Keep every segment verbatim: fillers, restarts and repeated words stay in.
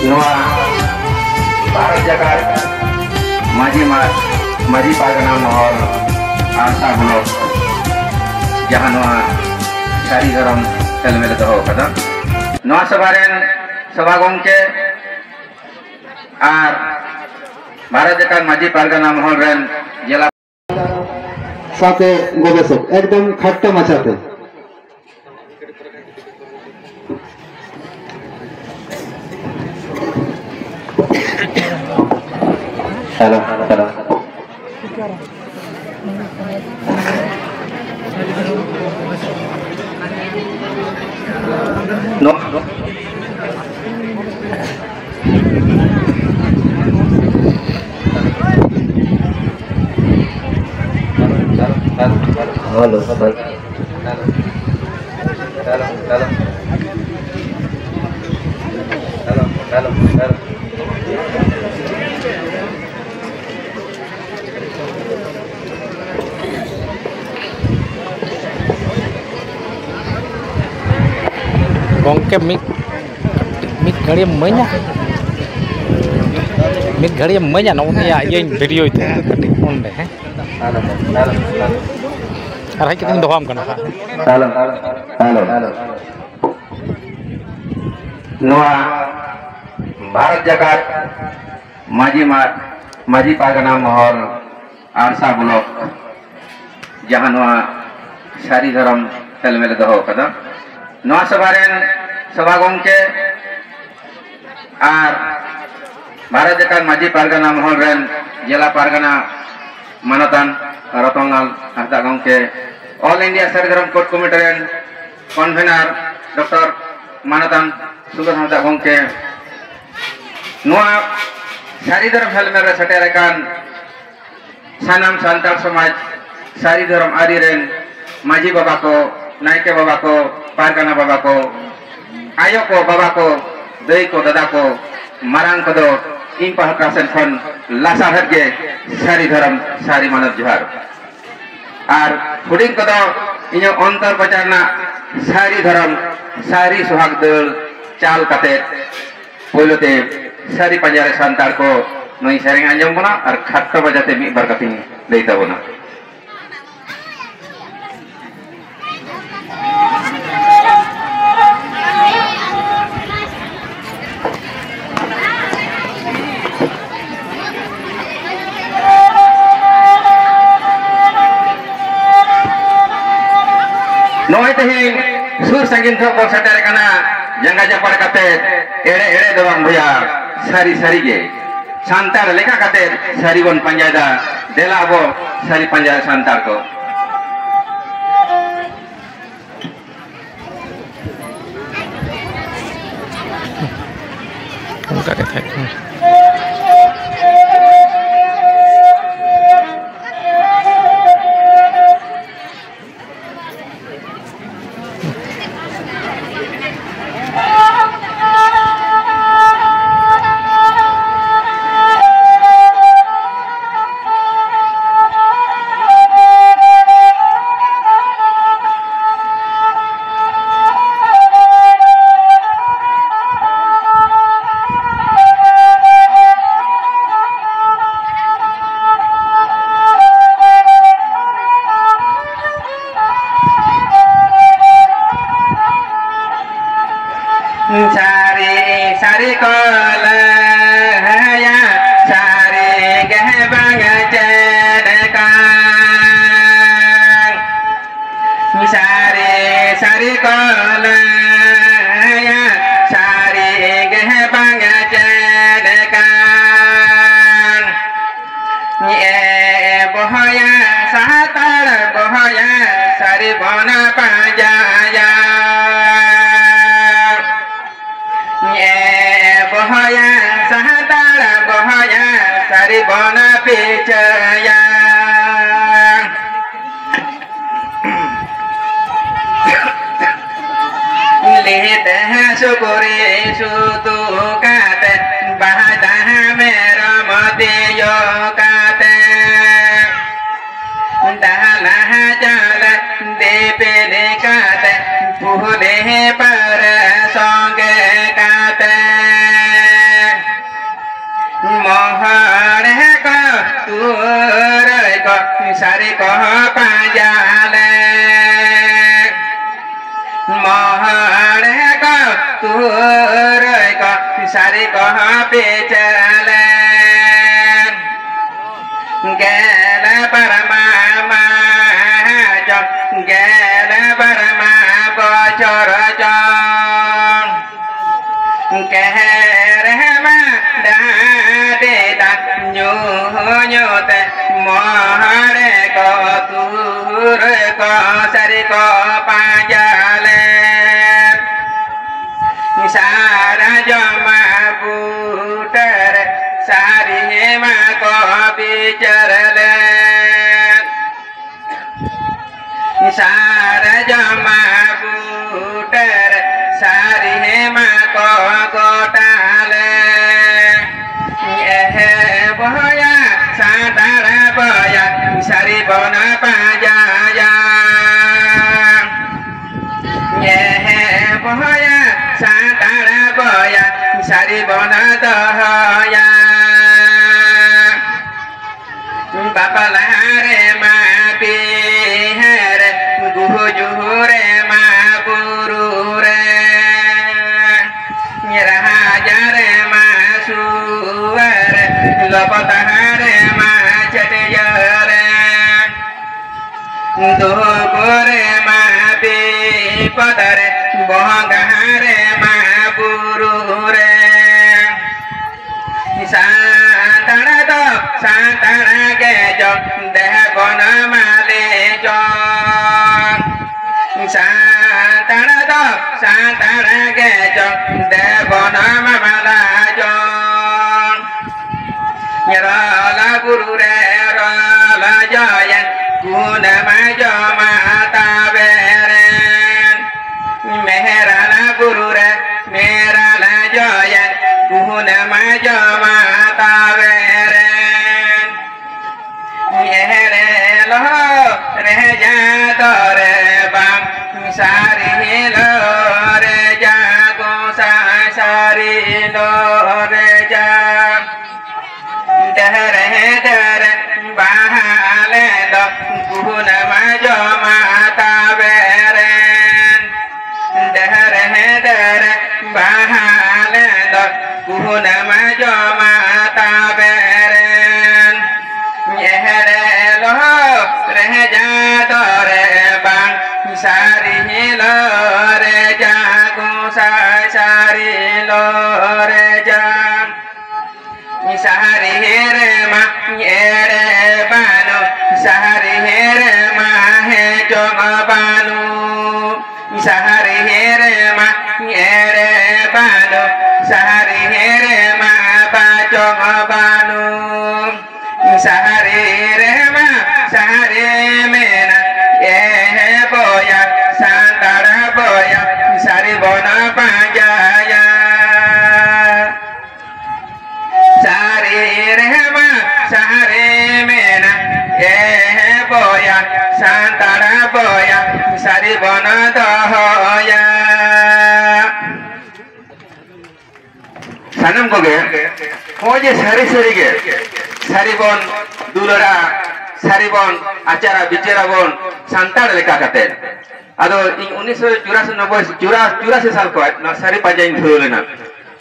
ᱱᱚᱣᱟ ᱵᱷᱟᱨᱚᱛ ᱡᱟᱠᱟᱛ ᱢᱟᱹᱡᱷᱤ ᱢᱟ-, ᱢᱟᱹᱡᱷᱤ ᱯᱟᱨᱜᱟᱱᱟ ᱢᱚᱦᱚᱞ ᱟᱲᱥᱟ ᱵᱞᱚᱠ, ᱡᱟᱦᱟᱸ ᱱᱚᱣᱟ ᱥᱟᱹᱨᱤ ᱫᱷᱚᱨᱚᱢ ᱦᱮᱞᱢᱮᱞ ᱮ ᱫᱚᱦᱚ ᱟᱠᱟᱫᱟ, ᱱᱚᱣᱟ ᱥᱚᱵᱷᱟ ᱨᱮᱱ ᱥᱚᱵᱷᱟ ᱜᱚᱢᱠᱮ ᱟᱨ ᱵᱷᱟᱨᱚᱛ ᱡᱟᱠᱟᱛ ᱢᱟᱹᱡᱷᱤ ᱯᱟᱨᱜᱟᱱᱟ ᱢᱚᱦᱚᱞ ᱨᱮᱱ ᱡᱮᱞᱟ ᱥᱟᱶᱛᱮ ᱜᱚᱵᱮᱥᱚᱠ ᱮᱠᱫᱚᱢ ᱠᱷᱟᱴᱚ ᱢᱟᱪᱷᱟᱛᱮ᱾ Hello, hello. ᱱᱚᱣᱟ ᱦᱮᱞᱳ, ᱦᱮᱞᱳ᱾ ᱜᱚᱢᱠᱮ, ᱢᱤᱫ, ᱢᱤᱫ ᱜᱷᱟᱹᱲᱤᱡ ᱮᱢ ᱤᱢᱟᱹᱧᱟ? ᱢᱤᱫ ᱜᱷᱟᱹᱲᱤᱡ ᱮᱢ ᱤᱢᱟᱹᱧᱟ? ᱱᱚᱜᱼᱚ ᱱᱤᱭᱟᱹ ᱤᱭᱟᱹᱧ ᱵᱷᱤᱰᱤᱭᱳᱭ ᱛᱟᱦᱮᱸᱫ ᱠᱟᱹᱴᱤᱡ ᱚᱸᱰᱮ, ᱦᱮᱸ? ᱟᱨ ᱦᱮᱡ ᱠᱟᱛᱮᱧ ᱫᱚᱦᱚᱣᱟᱢ ᱠᱟᱱᱟ ᱦᱟᱸᱜ᱾ Hello, hello. ᱱᱚᱣᱟ ᱵᱷᱟᱨᱚᱛ ᱡᱟᱠᱟᱛ ᱢᱟᱹᱡᱷᱤ ᱢᱟ-, ᱢᱟᱹᱡᱷᱤ ᱯᱟᱨᱜᱟᱱᱟ ᱢᱚᱦᱚᱞ ᱟᱲᱥᱟ ᱵᱞᱚᱠ, ᱡᱟᱦᱟᱸ ᱱᱚᱣᱟ ᱥᱟᱹᱨᱤ ᱫᱷᱚᱨᱚᱢ ᱦᱮᱞᱢᱮᱞ ᱮ ᱫᱚᱦᱚ ᱟᱠᱟᱫᱟ, ᱱᱚᱣᱟ ᱥᱚᱵᱷᱟ ᱨᱮᱱ ᱥᱚᱵᱷᱟ ᱜᱚᱢᱠᱮ ᱟᱨ ᱵᱷᱟᱨᱚᱛ ᱡᱟᱠᱟᱛ ᱢᱟᱹᱡᱷᱤ ᱯᱟᱨᱜᱟᱱᱟ ᱢᱚᱦᱚᱞ ᱨᱮᱱ ᱡᱮᱞᱟ ᱯᱟᱨᱜᱟᱱᱟ ᱢᱟᱱᱚᱛᱟᱱ ᱨᱚᱛᱚᱱᱞᱟᱞ ᱦᱟᱸᱥᱫᱟ ᱜᱚᱢᱠᱮ, ᱚᱞ ᱤᱱᱰᱤᱭᱟ ᱥᱟᱹᱨᱤ ᱫᱷᱚᱨᱚᱢ ᱠᱳᱰ ᱠᱚᱢᱤᱴᱤ ᱨᱮᱱ ᱠᱚᱱᱵᱷᱮᱱᱟᱨ ᱰᱚᱠᱴᱚᱨ ᱢᱟᱱᱚᱛᱟᱱ ᱥᱩᱵᱳᱫᱷ ᱦᱟᱸᱥᱫᱟ ᱜᱚᱢᱠᱮ, ᱱᱚᱣᱟ ᱥᱟᱹᱨᱤ ᱫᱷᱚᱨᱚᱢ ᱦᱮᱞᱢᱮᱞ ᱨᱮ ᱥᱮᱴᱮᱨ ᱟᱠᱟᱱ ᱥᱟᱱᱟᱢ ᱥᱟᱱᱛᱟᱲ ᱥᱚᱢᱟᱡᱽ, ᱥᱟᱹᱨᱤ ᱫᱷᱚᱨᱚᱢ ᱟᱹᱨᱤ ᱨᱮᱱ ᱢᱟᱹᱡᱷᱤ ᱵᱟᱵᱟ ᱠᱚ, ᱱᱟᱭᱠᱮ ᱵᱟᱵᱟ ᱠᱚ, ᱯᱟᱨᱜᱟᱱᱟ ᱵᱟᱵᱟ ᱠᱚ, ᱟᱭᱳ ᱠᱚ, ᱵᱟᱵᱟ ᱠᱚ, ᱫᱟᱹᱭ ᱠᱚ, ᱫᱟᱫᱟ ᱠᱚ, ᱢᱟᱨᱟᱝ ᱠᱚᱫᱚ ᱤᱧ ᱯᱟᱦᱴᱟ ᱥᱮᱱ ᱠᱷᱚᱱ ᱞᱟᱥᱟᱲᱦᱮᱫ ᱜᱮ ᱥᱟᱹᱨᱤ ᱫᱷᱚᱨᱚᱢ, ᱥᱟᱹᱨᱤ ᱢᱟᱱᱚᱛ ᱡᱚᱦᱟᱨ᱾ ᱟᱨ ᱦᱩᱰᱤᱧ ᱠᱚᱫᱚ ᱤᱧᱟᱹᱜ ᱚᱱᱛᱚᱨ ᱠᱚᱪᱟ ᱨᱮᱱᱟᱜ ᱥᱟᱹᱨᱤ ᱫᱷᱚᱨᱚᱢ, ᱥᱟᱹᱨᱤ ᱥᱚᱦᱟᱜ ᱫᱟᱹᱲ ᱪᱟᱞ ᱠᱟᱛᱮ, ᱯᱳᱭᱞᱳ ᱛᱮ ᱥᱟᱹᱨᱤ ᱯᱟᱸᱡᱟ ᱨᱮ ᱥᱟᱱᱛᱟᱲ ᱠᱚ ᱱᱩᱭ ᱥᱮᱨᱮᱧ ᱟᱸᱡᱚᱢ ᱵᱚᱱᱟ ᱟᱨ ᱠᱷᱟᱴᱚ ᱢᱟᱪᱷᱟᱛᱮ ᱢᱤᱫ ᱵᱟᱨ ᱠᱟᱛᱷᱟᱧ ᱞᱟᱹᱭ ᱛᱟᱵᱚᱱᱟ᱾ ᱱᱚᱜᱼᱚᱭ ᱛᱮᱦᱮᱧ ᱥᱩᱨ ᱥᱟᱺᱜᱤᱧ ᱠᱷᱚᱱ ᱵᱚᱱ ᱥᱮᱴᱮᱨ ᱟᱠᱟᱱᱟ, ᱡᱟᱸᱜᱟ ᱡᱟᱯᱟᱲ ᱠᱟᱛᱮ, ᱮᱲᱮ ᱮᱲᱮ ᱫᱚ ᱵᱟᱝ ᱵᱚᱭᱦᱟ, ᱥᱟᱹᱨᱤ ᱥᱟᱹᱨᱤ ᱜᱮ ᱥᱟᱱᱛᱟᱲ ᱞᱮᱠᱟ ᱠᱟᱛᱮ ᱥᱟᱹᱨᱤ ᱵᱚᱱ ᱯᱟᱸᱡᱟᱭᱮᱫᱟ᱾ ᱫᱮᱞᱟ ᱟᱵᱚ ᱥᱟᱹᱨᱤ ᱯᱟᱸᱡᱟ ᱥᱟᱱᱛᱟᱲ ᱠᱚ᱾ ᱚᱱᱠᱟ ᱜᱮ ᱛᱟᱦᱮᱸ ᱠᱟᱱᱟ᱾ ᱥᱟᱹᱨᱤ ᱥᱟᱹᱨᱤ ᱠᱚ ᱞᱟᱹᱭᱟ, ᱥᱟᱹᱨᱤ ᱜᱮ ᱵᱟᱝ ᱪᱮᱫ ᱠᱟᱱ᱾ ᱥᱟᱹᱨᱤ ᱥᱟᱹᱨᱤ ᱠᱚ ᱞᱟᱹᱭᱟ, ᱥᱟᱹᱨᱤ ᱜᱮ ᱵᱟᱝ ᱪᱮᱫ ᱠᱟᱱ᱾ ᱮ ᱵᱚᱦᱚᱭᱟ, ᱥᱟᱱᱛᱟᱲ ᱵᱚᱦᱚᱭᱟ, ᱥᱟᱹᱨᱤ ᱵᱚᱱ ᱯᱟᱸᱡᱟᱭᱟ᱾ ᱮ ᱵᱚᱦᱚᱭᱟ, ᱥᱟᱱᱛᱟᱲ ᱵᱚᱦᱚᱭᱟ, ᱥᱟᱹᱨᱤ ᱵᱚᱱ ᱯᱤᱪᱷᱟᱹᱭᱟ᱾ ᱞᱤᱦᱤᱛᱮ ᱥᱩᱠᱨᱤ ᱥᱩᱛᱩ ᱠᱟᱛᱮ, ᱵᱟᱦᱰᱟ ᱢᱮᱨᱚᱢ ᱛᱤᱭᱳ ᱠᱟᱛᱮ, ᱫᱟᱱᱟ ᱪᱟᱣᱞᱮ ᱫᱤᱯᱤᱞ ᱠᱟᱛᱮ, ᱯᱩᱦᱞᱤ ᱯᱟᱨᱮ ᱥᱚᱸᱜᱮ ᱠᱟᱛᱮ ᱢᱚᱦᱚᱲ ᱠᱚ ᱛᱩᱨᱩᱭ ᱠᱚ ᱥᱟᱹᱨᱤ ᱠᱚ ᱯᱟᱸᱡᱟ ᱞᱮ᱾ ᱢᱚᱦᱚᱲ ᱠᱚ ᱛᱩᱨᱩᱭ ᱠᱚ ᱥᱟᱹᱨᱤ ᱠᱚ ᱵᱤᱪᱟᱹᱨ ᱞᱮ᱾ ᱜᱮᱞ ᱵᱟᱨ ᱢᱟ ᱢᱟᱦᱟ ᱪᱚ, ᱜᱮᱞ ᱵᱟᱨ ᱢᱟ ᱵᱚᱪᱷᱚᱨ ᱪᱚ᱾ ᱠᱮᱦᱮᱨ ᱢᱟ ᱰᱟᱸᱰᱮ ᱫᱟᱜ ᱧᱩ ᱧᱩ ᱛᱮ ᱢᱚᱦᱚᱲ ᱠᱚ ᱛᱩᱨᱩᱭ ᱠᱚ ᱥᱟᱹᱨᱤ ᱠᱚ ᱯᱟᱸᱡᱟ ᱞᱮ᱾ ᱥᱟᱨᱡᱚᱢ ᱵᱩᱴᱟᱹᱨᱮ ᱥᱟᱹᱨᱤ ᱢᱟ ᱠᱚ ᱵᱤᱪᱟᱹᱨ ᱞᱮ᱾ ᱥᱟᱨᱡᱚᱢ ᱵᱩᱴᱟᱹᱨᱮ ᱥᱟᱹᱨᱤ ᱢᱟ ᱠᱚ ᱜᱚᱴᱟ ᱞᱮ᱾ ᱮᱦᱮ ᱵᱚᱭᱟ ᱥᱟᱱᱛᱟᱲ ᱵᱚᱭᱟ ᱥᱟᱹᱨᱤ ᱵᱚᱱ ᱯᱟᱸᱡᱟᱭᱟ᱾ ᱮᱦᱮ ᱵᱚᱭᱟ ᱥᱟᱱᱛᱟᱲ ᱵᱚᱭᱟ ᱥᱟᱹᱨᱤ ᱵᱚᱱ ᱫᱚᱦᱚᱭᱟ᱾ ᱵᱟᱯᱞᱟ ᱨᱮ ᱢᱟ ᱵᱤᱦᱟᱹ ᱨᱮ, ᱜᱩᱡᱩᱜ ᱨᱮ ᱢᱟ ᱵᱩᱨᱩ ᱨᱮ, ᱨᱟᱡᱟ ᱨᱮ ᱢᱟ ᱥᱩᱣᱟᱹ ᱨᱮ, ᱞᱚᱵᱚᱛᱟ ᱨᱮ ᱢᱟ ᱪᱷᱟᱹᱴᱭᱟᱹᱨ ᱨᱮ᱾ ᱫᱩᱠ ᱨᱮ ᱢᱟ ᱵᱤᱯᱚᱫ ᱨᱮ, ᱵᱚᱸᱜᱟ ᱨᱮ ᱢᱟ ᱵᱩᱨᱩ ᱨᱮ᱾ ᱥᱟᱱᱛᱟᱲ ᱫᱚ ᱥᱟᱱᱛᱟᱲ ᱜᱮ ᱪᱚ, ᱫᱮᱵᱚᱱ ᱢᱟᱞᱮ ᱪᱚ᱾ ᱥᱟᱱᱛᱟᱲ ᱫᱚ ᱥᱟᱱᱛᱟᱲ ᱜᱮ ᱪᱚ, ᱫᱮᱵᱚᱱ ᱢᱟᱞᱟ ᱪᱚ᱾ ᱨᱚᱞ ᱵᱩᱨᱩ ᱨᱮ ᱨᱚᱞ ᱡᱚᱭᱮᱱ, ᱠᱩᱱᱟᱹᱢ ᱡᱚᱢᱟ ᱛᱟᱵᱮᱨᱮᱱ᱾ ᱢᱮᱦᱨᱟᱞ ᱵᱩᱨᱩ ᱨᱮ ᱢᱮᱨᱟᱞ ᱡᱚᱭᱮᱱ, ᱠᱩᱱᱟᱹᱢ ᱡᱚᱢᱟ ᱛᱟᱵᱮᱨᱮᱱ᱾ ᱮᱦᱮᱲᱮ ᱞᱚᱦᱚ ᱨᱮ ᱡᱟᱫᱚ ᱨᱮ ᱵᱟᱝ ᱥᱟᱹᱨᱤ ᱦᱤᱞᱳᱜ ᱨᱮ ᱡᱟ ᱜᱚᱸᱥᱟᱭ, ᱥᱟᱹᱨᱤ ᱦᱤᱞᱳᱜ ᱨᱮ ᱡᱟ᱾ ᱰᱷᱮᱨ ᱰᱷᱮᱨ ᱵᱟᱦᱟ ᱞᱮ ᱫᱚ ᱜᱩᱦᱩᱱ ᱢᱟ ᱡᱚᱢᱟ ᱛᱟᱵᱮᱨᱮᱱ᱾ ᱰᱷᱮᱨ ᱰᱷᱮᱨ ᱵᱟᱦᱟ ᱞᱮ ᱫᱚ ᱜᱩᱦᱩᱱ ᱢᱟ ᱡᱚᱢᱟ ᱛᱟᱵᱮᱨᱮᱱ᱾ ᱮᱦᱮᱲᱮ ᱞᱚᱦᱚ ᱨᱮ ᱡᱟ ᱫᱚᱨᱮ ᱵᱟᱝ, ᱥᱟᱹᱨᱤ ᱦᱤᱞᱳᱜ ᱨᱮ ᱡᱟ ᱜᱚᱸᱥᱟᱭ, ᱥᱟᱹᱨᱤ ᱦᱤᱞᱳᱜ ᱨᱮ ᱡᱟ᱾ ᱥᱟᱹᱨᱤ ᱨᱮᱢᱟ ᱮᱲᱮ ᱵᱟᱹᱱᱩᱜ, ᱥᱟᱹᱨᱤ ᱨᱮᱢᱟ ᱦᱮᱸ ᱪᱚᱝ ᱵᱟᱹᱱᱩᱜ᱾ ᱥᱟᱹᱨᱤ ᱨᱮᱢᱟ ᱮᱲᱮ ᱵᱟᱹᱱᱩᱜ, ᱥᱟᱹᱨᱤ ᱨᱮᱢᱟ ᱵᱟᱪᱚᱝ ᱵᱟᱹᱱᱩᱜ᱾ ᱥᱟᱹᱨᱤ ᱨᱮᱢᱟ ᱥᱟᱹᱨᱤ ᱢᱮᱱᱟ, ᱮ ᱵᱚᱭᱟ, ᱥᱟᱱᱛᱟᱲ ᱵᱚᱭᱟ, ᱥᱟᱹᱨᱤ ᱵᱚᱱ ᱯᱟᱸᱡᱟᱭᱟ᱾ ᱥᱟᱹᱨᱤ ᱨᱮᱢᱟ ᱥᱟᱹᱨᱤ ᱢᱮᱱᱟ, ᱮ ᱵᱚᱭᱟ, ᱥᱟᱱᱛᱟᱲ ᱵᱚᱭᱟ, ᱥᱟᱹᱨᱤ ᱵᱚᱱ ᱫᱚᱦᱚᱭᱟ᱾ ᱥᱟᱱᱟᱢ ᱠᱚᱜᱮ ᱱᱚᱜᱼᱚᱭ ᱡᱮ ᱥᱟᱹᱨᱤ ᱥᱟᱹᱨᱤ ᱜᱮ ᱥᱟᱹᱨᱤ ᱵᱚᱱ ᱫᱩᱞᱟᱹᱲᱟ, ᱥᱟᱹᱨᱤ ᱵᱚᱱ ᱟᱪᱟᱨᱟ ᱵᱤᱪᱟᱹᱨᱟᱵᱚᱱ ᱥᱟᱱᱛᱟᱲ ᱞᱮᱠᱟ ᱠᱟᱛᱮ᱾ ᱟᱫᱚ ᱤᱧ ᱩᱱᱤᱥᱥᱚ ᱪᱩᱨᱟᱥᱤ ᱱᱚᱵᱵᱳᱭ ᱪᱩᱨᱟ-, ᱪᱩᱨᱟᱥᱤ ᱥᱟᱞ ᱠᱷᱚᱱ ᱱᱚᱣᱟ ᱥᱟᱹᱨᱤ ᱯᱟᱸᱡᱟᱧ ᱫᱷᱩᱨᱟᱹᱣ ᱞᱮᱱᱟ᱾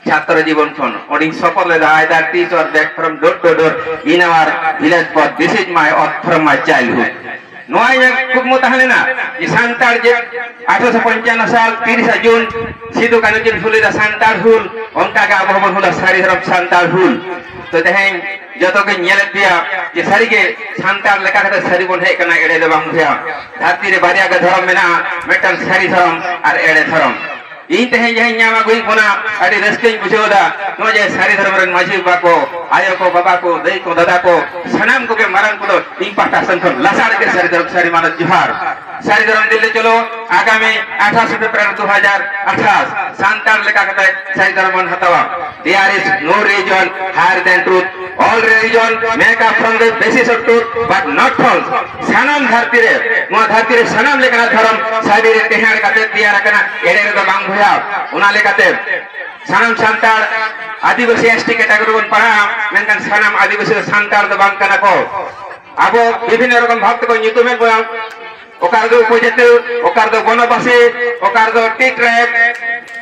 ᱪᱷᱟᱛᱨᱚ ᱡᱤᱵᱚᱱ ᱠᱷᱚᱱ ᱚᱸᱰᱮᱧ ᱥᱚᱯᱚᱨ ᱞᱮᱫᱟ, "Either teach or beg from door to door in our village, but this is my oath from my childhood." ᱱᱚᱣᱟ ᱤᱧᱟᱹᱜ ᱠᱩᱠᱢᱩ ᱛᱟᱦᱮᱸ ᱞᱮᱱᱟ ᱡᱮ ᱥᱟᱱᱛᱟᱲ ᱡᱮ ᱟᱴᱷᱨᱚᱥᱚ ᱯᱚᱧᱪᱟᱱᱱᱚ ᱥᱟᱞ ᱛᱤᱨᱤᱥᱟ ᱡᱩᱱ ᱥᱤᱫᱩ ᱠᱟᱹᱱᱦᱩ ᱠᱤᱱ ᱦᱩᱞ ᱞᱮᱫᱟ ᱥᱟᱱᱛᱟᱲ ᱦᱩᱞ, ᱚᱱᱠᱟ ᱜᱮ ᱟᱵᱚ ᱦᱚᱸᱵᱚᱱ ᱦᱩᱞᱟ ᱥᱟᱹᱨᱤ ᱫᱷᱚᱨᱚᱢ ᱥᱟᱱᱛᱟᱲ ᱦᱩᱞ᱾ ᱛᱚ ᱛᱮᱦᱮᱧ ᱡᱚᱛᱚ ᱜᱮᱧ ᱧᱮᱞᱮᱫ ᱯᱮᱭᱟ ᱡᱮ ᱥᱟᱹᱨᱤ ᱜᱮ ᱥᱟᱱᱛᱟᱲ ᱞᱮᱠᱟ ᱠᱟᱛᱮ ᱥᱟᱹᱨᱤ ᱵᱚᱱ ᱦᱮᱡ ᱠᱟᱱᱟ, ᱮᱲᱮ ᱫᱚ ᱵᱟᱝ ᱵᱚᱭᱦᱟ᱾ ᱫᱷᱟᱹᱨᱛᱤ ᱨᱮ ᱵᱟᱨᱭᱟ ᱜᱮ ᱫᱷᱚᱨᱚᱢ ᱢᱮᱱᱟᱜᱼᱟ, ᱢᱤᱫᱴᱟᱝ ᱥᱟᱹᱨᱤ ᱫᱷᱚᱨᱚᱢ ᱟᱨ ᱮᱲᱮ ᱫᱷᱚᱨᱚᱢ᱾ ᱤᱧ ᱛᱮᱦᱮᱧ ᱡᱟᱦᱟᱸᱧ ᱧᱟᱢ ᱟᱹᱜᱩᱭᱮᱫ ᱵᱚᱱᱟ, ᱟᱹᱰᱤ ᱨᱟᱹᱥᱠᱟᱹᱧ ᱵᱩᱡᱷᱟᱹᱣ ᱮᱫᱟ᱾ ᱱᱚᱜᱼᱚᱭ ᱡᱮ ᱥᱟᱹᱨᱤ ᱫᱷᱚᱨᱚᱢ ᱨᱮᱱ ᱢᱟᱹᱡᱷᱤ ᱵᱟᱵᱟ ᱠᱚ, ᱟᱭᱳ ᱠᱚ, ᱵᱟᱵᱟ ᱠᱚ, ᱫᱟᱹᱭ ᱠᱚ, ᱫᱟᱫᱟ ᱠᱚ, ᱥᱟᱱᱟᱢ ᱠᱚᱜᱮ ᱢᱟᱨᱟᱝ ᱠᱚᱫᱚ ᱤᱧ ᱯᱟᱦᱴᱟ ᱥᱮᱱ ᱠᱷᱚᱱ ᱞᱟᱥᱟᱲ ᱜᱮ ᱥᱟᱹᱨᱤ ᱫᱷᱚᱨᱚᱢ ᱥᱟᱹᱨᱤ ᱢᱟᱱᱚᱛ ᱡᱚᱦᱟᱨ᱾ ᱥᱟᱹᱨᱤ ᱫᱷᱚᱨᱚᱢ ᱫᱤᱞᱞᱤ ᱪᱚᱞᱚ, ᱟᱜᱟᱢᱤ ᱟᱴᱷᱟᱥ ᱯᱷᱮᱵᱨᱩᱣᱟᱨᱤ ᱫᱩ ᱦᱟᱡᱟᱨ ᱟᱴᱷᱟᱥ ᱥᱟᱱᱛᱟᱲ ᱞᱮᱠᱟ ᱠᱟᱛᱮ ᱥᱟᱹᱨᱤ ᱫᱷᱚᱨᱚᱢ ᱵᱚᱱ ᱦᱟᱛᱟᱣᱟ᱾ There is no religion higher than truth. All religion make up from the basis of truth, but not false. ᱥᱟᱱᱟᱢ ᱫᱷᱟᱹᱨᱛᱤ ᱨᱮ, ᱱᱚᱣᱟ ᱫᱷᱟᱹᱨᱛᱤ ᱨᱮ ᱥᱟᱱᱟᱢ ᱞᱮᱠᱟᱱᱟᱜ ᱫᱷᱚᱨᱚᱢ ᱥᱟᱹᱨᱤ ᱨᱮ ᱴᱮᱦᱟᱸᱰ ᱠᱟᱛᱮ ᱛᱮᱭᱟᱨ ᱟᱠᱟᱱᱟ, ᱮᱲᱮ ᱨᱮᱫᱚ ᱵᱟᱝ ᱵᱚᱭᱦᱟ᱾ ᱚᱱᱟ ᱞᱮᱠᱟᱛᱮ ᱥᱟᱱᱟᱢ ᱥᱟᱱᱛᱟᱲ ᱟᱹᱫᱤᱵᱟᱹᱥᱤ S T category ᱵᱚᱱ ᱯᱟᱲᱟᱜᱼᱟ, ᱢᱮᱱᱠᱷᱟᱱ ᱥᱟᱱᱟᱢ ᱟᱹᱫᱤᱵᱟᱹᱥᱤ ᱫᱚ ᱥᱟᱱᱛᱟᱲ ᱫᱚ ᱵᱟᱝ ᱠᱟᱱᱟ ᱠᱚ᱾ ᱟᱵᱚ ᱵᱤᱵᱷᱤᱱᱱᱚ ᱨᱚᱠᱚᱢ ᱵᱷᱟᱵ ᱛᱮᱠᱚ ᱧᱩᱛᱩᱢᱮᱫ ᱵᱚᱱᱟ᱾ ᱚᱠᱟ ᱨᱮᱫᱚ ᱩᱯᱚᱡᱟᱹᱛᱤ, ᱚᱠᱟ ᱨᱮᱫᱚ ᱵᱚᱱᱚᱵᱟᱥᱤ, ᱚᱠᱟ ᱨᱮᱫᱚ ᱴᱤ ᱴᱨᱟᱭᱤᱵᱽ,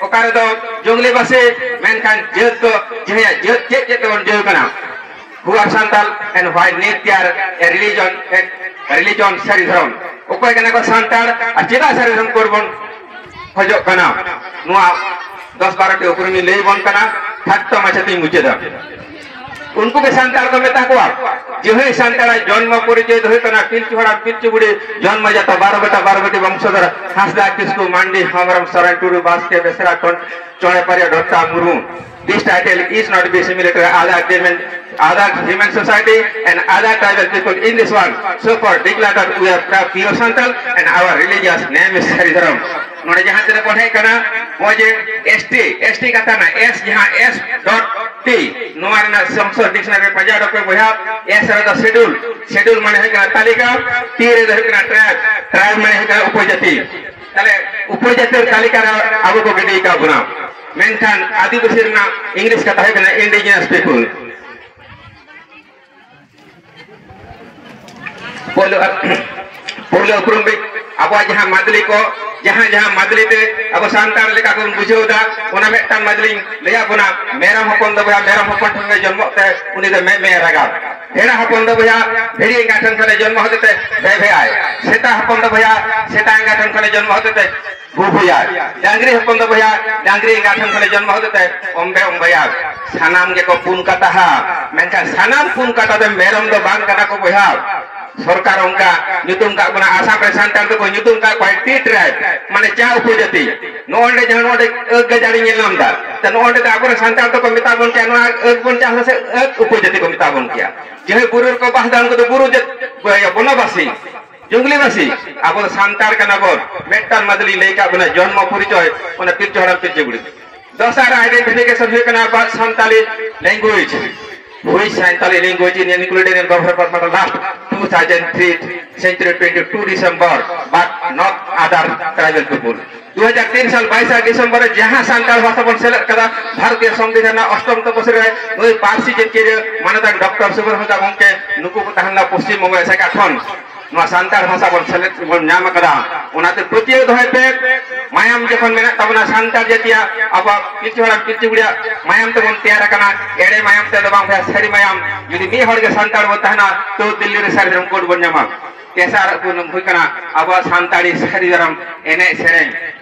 ᱚᱠᱟ ᱨᱮᱫᱚ ᱡᱚᱝᱜᱞᱤ ᱵᱟᱥᱤ, ᱢᱮᱱᱠᱷᱟᱱ ᱡᱟᱹᱛ ᱫᱚ ᱡᱟᱦᱟᱸᱭᱟᱜ ᱡᱟᱹᱛ ᱪᱮᱫ ᱪᱮᱫ ᱛᱮᱵᱚᱱ ᱡᱟᱹᱛ ᱠᱟᱱᱟ? Who are Santal and why need their a religion, a religion ᱥᱟᱹᱨᱤ ᱫᱷᱚᱨᱚᱢ? ᱚᱠᱚᱭ ᱠᱟᱱᱟ ᱠᱚ ᱥᱟᱱᱛᱟᱲ ᱟᱨ ᱪᱮᱫᱟᱜ ᱥᱟᱹᱨᱤ ᱫᱷᱚᱨᱚᱢ ᱠᱳᱰ ᱵᱚᱱ ᱠᱷᱚᱡᱚᱜ ᱠᱟᱱᱟ? ᱱᱚᱣᱟ ᱫᱚᱥ ᱵᱟᱨᱚ ᱴᱤ ᱩᱯᱨᱩᱢᱤᱧ ᱞᱟᱹᱭ ᱵᱚᱱ ᱠᱟᱱᱟ, ᱠᱷᱟᱴᱚ ᱢᱟᱪᱷᱟᱛᱤᱧ ᱢᱩᱪᱟᱹᱫᱟ᱾ ᱩᱱᱠᱩ ᱜᱮ ᱥᱟᱱᱛᱟᱲ ᱠᱚ ᱢᱮᱛᱟ ᱠᱚᱣᱟ᱾ ᱡᱟᱦᱟᱸᱭ ᱥᱟᱱᱛᱟᱲᱟᱜ ᱡᱚᱱᱢᱚ ᱯᱚᱨᱤᱪᱚᱭ ᱫᱚ ᱦᱩᱭᱩᱜ ᱠᱟᱱᱟ ᱯᱤᱞᱪᱩ ᱦᱟᱲᱟᱢ ᱯᱤᱞᱪᱩ ᱵᱩᱲᱦᱤ ᱡᱚᱱᱢᱚ ᱡᱟᱛᱟ ᱵᱟᱨᱚ ᱵᱮᱴᱟ ᱵᱟᱨᱚ ᱵᱮᱴᱤ ᱵᱚᱝᱥᱚᱫᱷᱚᱨ ᱦᱟᱸᱥᱫᱟ ᱠᱤᱥᱠᱩ ᱢᱟᱱᱰᱤ ᱦᱮᱢᱵᱨᱚᱢ ᱥᱚᱨᱮᱱ ᱴᱩᱰᱩ ᱵᱟᱥᱠᱮ ᱵᱮᱥᱨᱟ ᱴᱚᱱ ᱪᱚᱬᱮ ᱯᱟᱨᱤᱭᱟ ᱰᱚᱴᱠᱟ Murmu. This title is not be similar to other achievement, other human society and other tribal people in this world. So for declare that we are pure Santal and our religious name is ᱥᱟᱹᱨᱤ ᱫᱷᱚᱨᱚᱢ᱾ ᱱᱚᱰᱮ ᱡᱟᱦᱟᱸ ᱛᱤᱱᱟᱹᱜ ᱵᱚᱱ ᱦᱮᱡ ᱠᱟᱱᱟ, ᱱᱚᱜᱼᱚᱭ ᱡᱮ S T, S T ᱠᱟᱛᱷᱟ ᱨᱮᱱᱟᱜ S, ᱡᱟᱦᱟᱸ S dot T, ᱱᱚᱣᱟ ᱨᱮᱱᱟᱜ ᱥᱚᱝᱥᱚᱫ dictionary ᱨᱮ ᱯᱟᱸᱡᱟ ᱚᱰᱚᱠ ᱯᱮ ᱵᱚᱭᱦᱟ᱾ S ᱨᱮᱫᱚ schedule, schedule ᱢᱟᱱᱮ ᱦᱩᱭᱩᱜ ᱠᱟᱱᱟ ᱛᱟᱹᱞᱤᱠᱟ, T ᱨᱮᱫᱚ ᱦᱩᱭᱩᱜ ᱠᱟᱱᱟ tribe, tribe ᱢᱟᱱᱮ ᱦᱩᱭᱩᱜ ᱠᱟᱱᱟ ᱩᱯᱚᱡᱟᱹᱛᱤ᱾ ᱛᱟᱦᱞᱮ ᱩᱯᱚᱡᱟᱹᱛᱤ ᱛᱟᱹᱞᱤᱠᱟ ᱨᱮ ᱟᱵᱚ ᱠᱚ ᱜᱤᱰᱤ ᱟᱠᱟᱫ ᱵᱚᱱᱟ᱾ ᱢᱮᱱᱠᱷᱟᱱ ᱟᱹᱫᱤᱵᱟᱹᱥᱤ ᱨᱮᱱᱟᱜ English ᱠᱟᱛᱷᱟ ᱦᱩᱭᱩᱜ ᱠᱟᱱᱟ indigenous people᱾ ᱯᱳᱭᱞᱳ, ᱯᱳᱭᱞᱳ ᱩᱯᱨᱩᱢ ᱵᱤᱱ, ᱟᱵᱚᱣᱟᱜ ᱡᱟᱦᱟᱸ ᱢᱟᱫᱽᱞᱤ ᱠᱚ, ᱡᱟᱦᱟᱸ ᱡᱟᱦᱟᱸ ᱢᱟᱫᱽᱞᱤ ᱛᱮ ᱟᱵᱚ ᱥᱟᱱᱛᱟᱲ ᱞᱮᱠᱟ ᱵᱚᱱ ᱵᱩᱡᱷᱟᱹᱣ ᱮᱫᱟ, ᱚᱱᱟ ᱢᱤᱫᱴᱟᱝ ᱢᱟᱫᱽᱞᱤᱧ ᱞᱟᱹᱭᱟᱫ ᱵᱚᱱᱟ᱾ ᱢᱮᱨᱚᱢ ᱦᱚᱯᱚᱱ ᱫᱚ ᱵᱚᱭᱦᱟ, ᱢᱮᱨᱚᱢ ᱦᱚᱯᱚᱱ ᱴᱷᱮᱱ ᱜᱮ ᱡᱚᱱᱢᱚᱜ ᱛᱮ ᱩᱱᱤ ᱫᱚ ᱢᱮ ᱢᱮ ᱨᱟᱜᱟ᱾ ᱵᱷᱮᱲᱟ ᱦᱚᱯᱚᱱ ᱫᱚ ᱵᱚᱭᱦᱟ, ᱵᱷᱤᱲᱤ ᱮᱸᱜᱟ ᱴᱷᱮᱱ ᱠᱷᱚᱱᱮ ᱡᱚᱱᱢᱚ ᱦᱚᱛᱮ ᱛᱮ ᱵᱷᱮ ᱵᱷᱮ ᱟᱭ᱾ ᱥᱮᱛᱟ ᱦᱚᱯᱚᱱ ᱫᱚ ᱵᱚᱭᱦᱟ, ᱥᱮᱛᱟ ᱮᱸᱜᱟ ᱴᱷᱮᱱ ᱠᱷᱚᱱᱮ ᱡᱚᱱᱢᱚ ᱦᱚᱛᱮ ᱛᱮ ᱵᱩᱵᱩᱭᱟᱭ᱾ ᱰᱟᱝᱨᱤ ᱦᱚᱯᱚᱱ ᱫᱚ ᱵᱚᱭᱦᱟ, ᱰᱟᱝᱨᱤ ᱮᱸᱜᱟ ᱴᱷᱮᱱ ᱠᱷᱚᱱᱮ ᱡᱚᱱᱢᱚ ᱦᱚᱛᱮ ᱛᱮ ᱚᱢᱵᱮ ᱚᱢᱵᱮᱭᱟᱭ᱾ ᱥᱟᱱᱟᱢ ᱜᱮᱠᱚ ᱯᱩᱱ ᱠᱟᱴᱟᱦᱟ, ᱢᱮᱱᱠᱷᱟᱱ ᱥᱟᱱᱟᱢ ᱯᱩᱱ ᱠᱟᱴᱟ ᱛᱮ ᱢᱮᱨᱚᱢ ᱫᱚ ᱵᱟᱝ ᱠᱟᱱᱟ ᱠᱚ ᱵᱚᱭᱦᱟ᱾ ᱥᱚᱨᱠᱟᱨ ᱚᱱᱠᱟ ᱧᱩᱛᱩᱢ ᱠᱟᱜ ᱵᱚᱱᱟ, ᱟᱥᱟᱢ ᱨᱮ ᱥᱟᱱᱛᱟᱲ ᱫᱚᱠᱚ ᱧᱩᱛᱩᱢ ᱠᱟᱜ ᱠᱚᱣᱟ ᱴᱤ ᱴᱨᱟᱭᱤᱵᱽ, ᱢᱟᱱᱮ ᱪᱟ ᱩᱯᱚᱡᱟᱹᱛᱤ᱾ ᱱᱚᱜᱼᱚᱭ ᱱᱚᱰᱮ ᱡᱟᱦᱟᱸ ᱱᱚᱰᱮ ᱟᱹᱠ ᱜᱟᱡᱟᱲᱤ ᱧᱮᱞ ᱧᱟᱢ ᱮᱫᱟ, ᱛᱚ ᱱᱚᱜᱼᱚᱭ ᱱᱚᱰᱮ ᱫᱚ ᱟᱵᱚᱨᱮᱱ ᱥᱟᱱᱛᱟᱲ ᱫᱚᱠᱚ ᱢᱮᱛᱟ ᱵᱚᱱ ᱠᱮᱭᱟ, ᱱᱚᱣᱟ ᱟᱹᱠ ᱵᱚᱱ ᱪᱟᱥ ᱟᱥᱮ ᱟᱹᱠ ᱩᱯᱚᱡᱟᱹᱛᱤ ᱠᱚ ᱢᱮᱛᱟ ᱵᱚᱱ ᱠᱮᱭᱟ᱾ ᱡᱟᱦᱟᱸᱭ ᱵᱩᱨᱩ ᱨᱮᱠᱚ ᱵᱟᱥ ᱮᱫᱟ ᱩᱱᱠᱩ ᱫᱚ ᱵᱩᱨᱩ ᱡᱟᱹᱛ, ᱵᱚᱱᱚᱵᱟᱥᱤ᱾ ᱡᱩᱝᱞᱤᱵᱟᱹᱥᱤ, ᱟᱵᱚ ᱫᱚ ᱥᱟᱱᱛᱟᱲ ᱠᱟᱱᱟ ᱵᱚᱱ᱾ ᱢᱤᱫᱴᱟᱝ ᱢᱟᱫᱞᱤᱧ ᱞᱟᱹᱭ ᱠᱟᱜ ᱵᱚᱱᱟ, ᱡᱚᱱᱢᱚ ᱯᱚᱨᱤᱪᱚᱭ, ᱚᱱᱟ ᱯᱤᱞᱪᱩ ᱦᱟᱲᱟᱢ ᱯᱤᱞᱪᱩ ᱵᱩᱲᱦᱤ᱾ ᱫᱚᱥᱟᱨ identification ᱦᱩᱭᱩᱜ ᱠᱟᱱᱟ ᱟᱵᱚᱣᱟᱜ Santali language, which Santali language is included in Government Order last two thousand three, century twenty-two December, but not other tribal people. ᱫᱩ ᱦᱟᱡᱟᱨ ᱛᱤᱱ ᱥᱟᱞ ᱵᱟᱭᱤᱥᱟ ᱰᱤᱥᱮᱢᱵᱚᱨ ᱨᱮ ᱡᱟᱦᱟᱸ ᱥᱟᱱᱛᱟᱲ ᱵᱷᱟᱥᱟ ᱵᱚᱱ ᱥᱮᱞᱮᱫ ᱠᱟᱫᱟ ᱵᱷᱟᱨᱚᱛᱤᱭᱚ ᱥᱚᱝᱵᱤᱫᱷᱟᱱ ᱨᱮᱱᱟᱜ ᱚᱥᱴᱚᱢ ᱛᱚᱯᱚᱥᱤᱞ ᱨᱮ, ᱱᱩᱭ ᱯᱟᱹᱨᱥᱤ ᱡᱤᱛᱠᱤᱭᱟᱹ ᱢᱟᱱᱚᱛᱟᱱ ᱰᱚᱠᱴᱚᱨ ᱥᱩᱵᱚᱨ ᱦᱟᱸᱥᱫᱟ ᱜᱚᱢᱠᱮ, ᱱᱩᱠᱩ ᱠᱚ ᱛᱟᱦᱮᱸ ᱞᱮᱱᱟ ᱯᱚᱥᱪᱤᱢ ᱵᱚᱝᱜᱚ ᱮᱥᱮᱠᱟ ᱠᱷᱚᱱ᱾ ᱱᱚᱣᱟ ᱥᱟᱱᱛᱟᱲ ᱵᱷᱟᱥᱟ ᱵᱚᱱ ᱥᱮᱞᱮᱫ ᱵᱚᱱ ᱧᱟᱢ ᱟᱠᱟᱫᱟ᱾ ᱚᱱᱟᱛᱮ ᱯᱟᱹᱛᱭᱟᱹᱣ ᱫᱚᱦᱚᱭ ᱯᱮ, ᱢᱟᱭᱟᱢ ᱡᱚᱠᱷᱚᱱ ᱢᱮᱱᱟᱜ ᱛᱟᱵᱚᱱᱟ ᱥᱟᱱᱛᱟᱲ ᱡᱟᱹᱛᱤᱭᱟᱜ, ᱟᱵᱚᱣᱟᱜ ᱯᱤᱞᱪᱩ ᱦᱟᱲᱟᱢ ᱯᱤᱞᱪᱩ ᱵᱩᱲᱦᱤᱭᱟᱜ ᱢᱟᱭᱟᱢ ᱛᱮᱵᱚᱱ ᱛᱮᱭᱟᱨ ᱟᱠᱟᱱᱟ, ᱮᱲᱮ ᱢᱟᱭᱟᱢ ᱛᱮᱫᱚ ᱵᱟᱝ, ᱥᱟᱹᱨᱤ ᱢᱟᱭᱟᱢ᱾ ᱡᱩᱫᱤ ᱢᱤᱫ ᱦᱚᱲ ᱜᱮ ᱥᱟᱱᱛᱟᱲ ᱵᱚᱱ ᱛᱟᱦᱮᱱᱟ, ᱛᱚ ᱫᱤᱞᱞᱤ ᱨᱮ ᱥᱟᱹᱨᱤ ᱫᱷᱚᱨᱚᱢ ᱠᱳᱰ ᱵᱚᱱ ᱧᱟᱢᱟ᱾ ᱛᱮᱥᱟᱨ ᱦᱩᱭᱩᱜ ᱠᱟᱱᱟ ᱟᱵᱚᱣᱟᱜ ᱥᱟᱱᱛᱟᱲᱤ ᱥᱟᱹᱨᱤ ᱫᱷᱚᱨᱚᱢ ᱮᱱᱮᱡ ᱥᱮᱨᱮᱧ᱾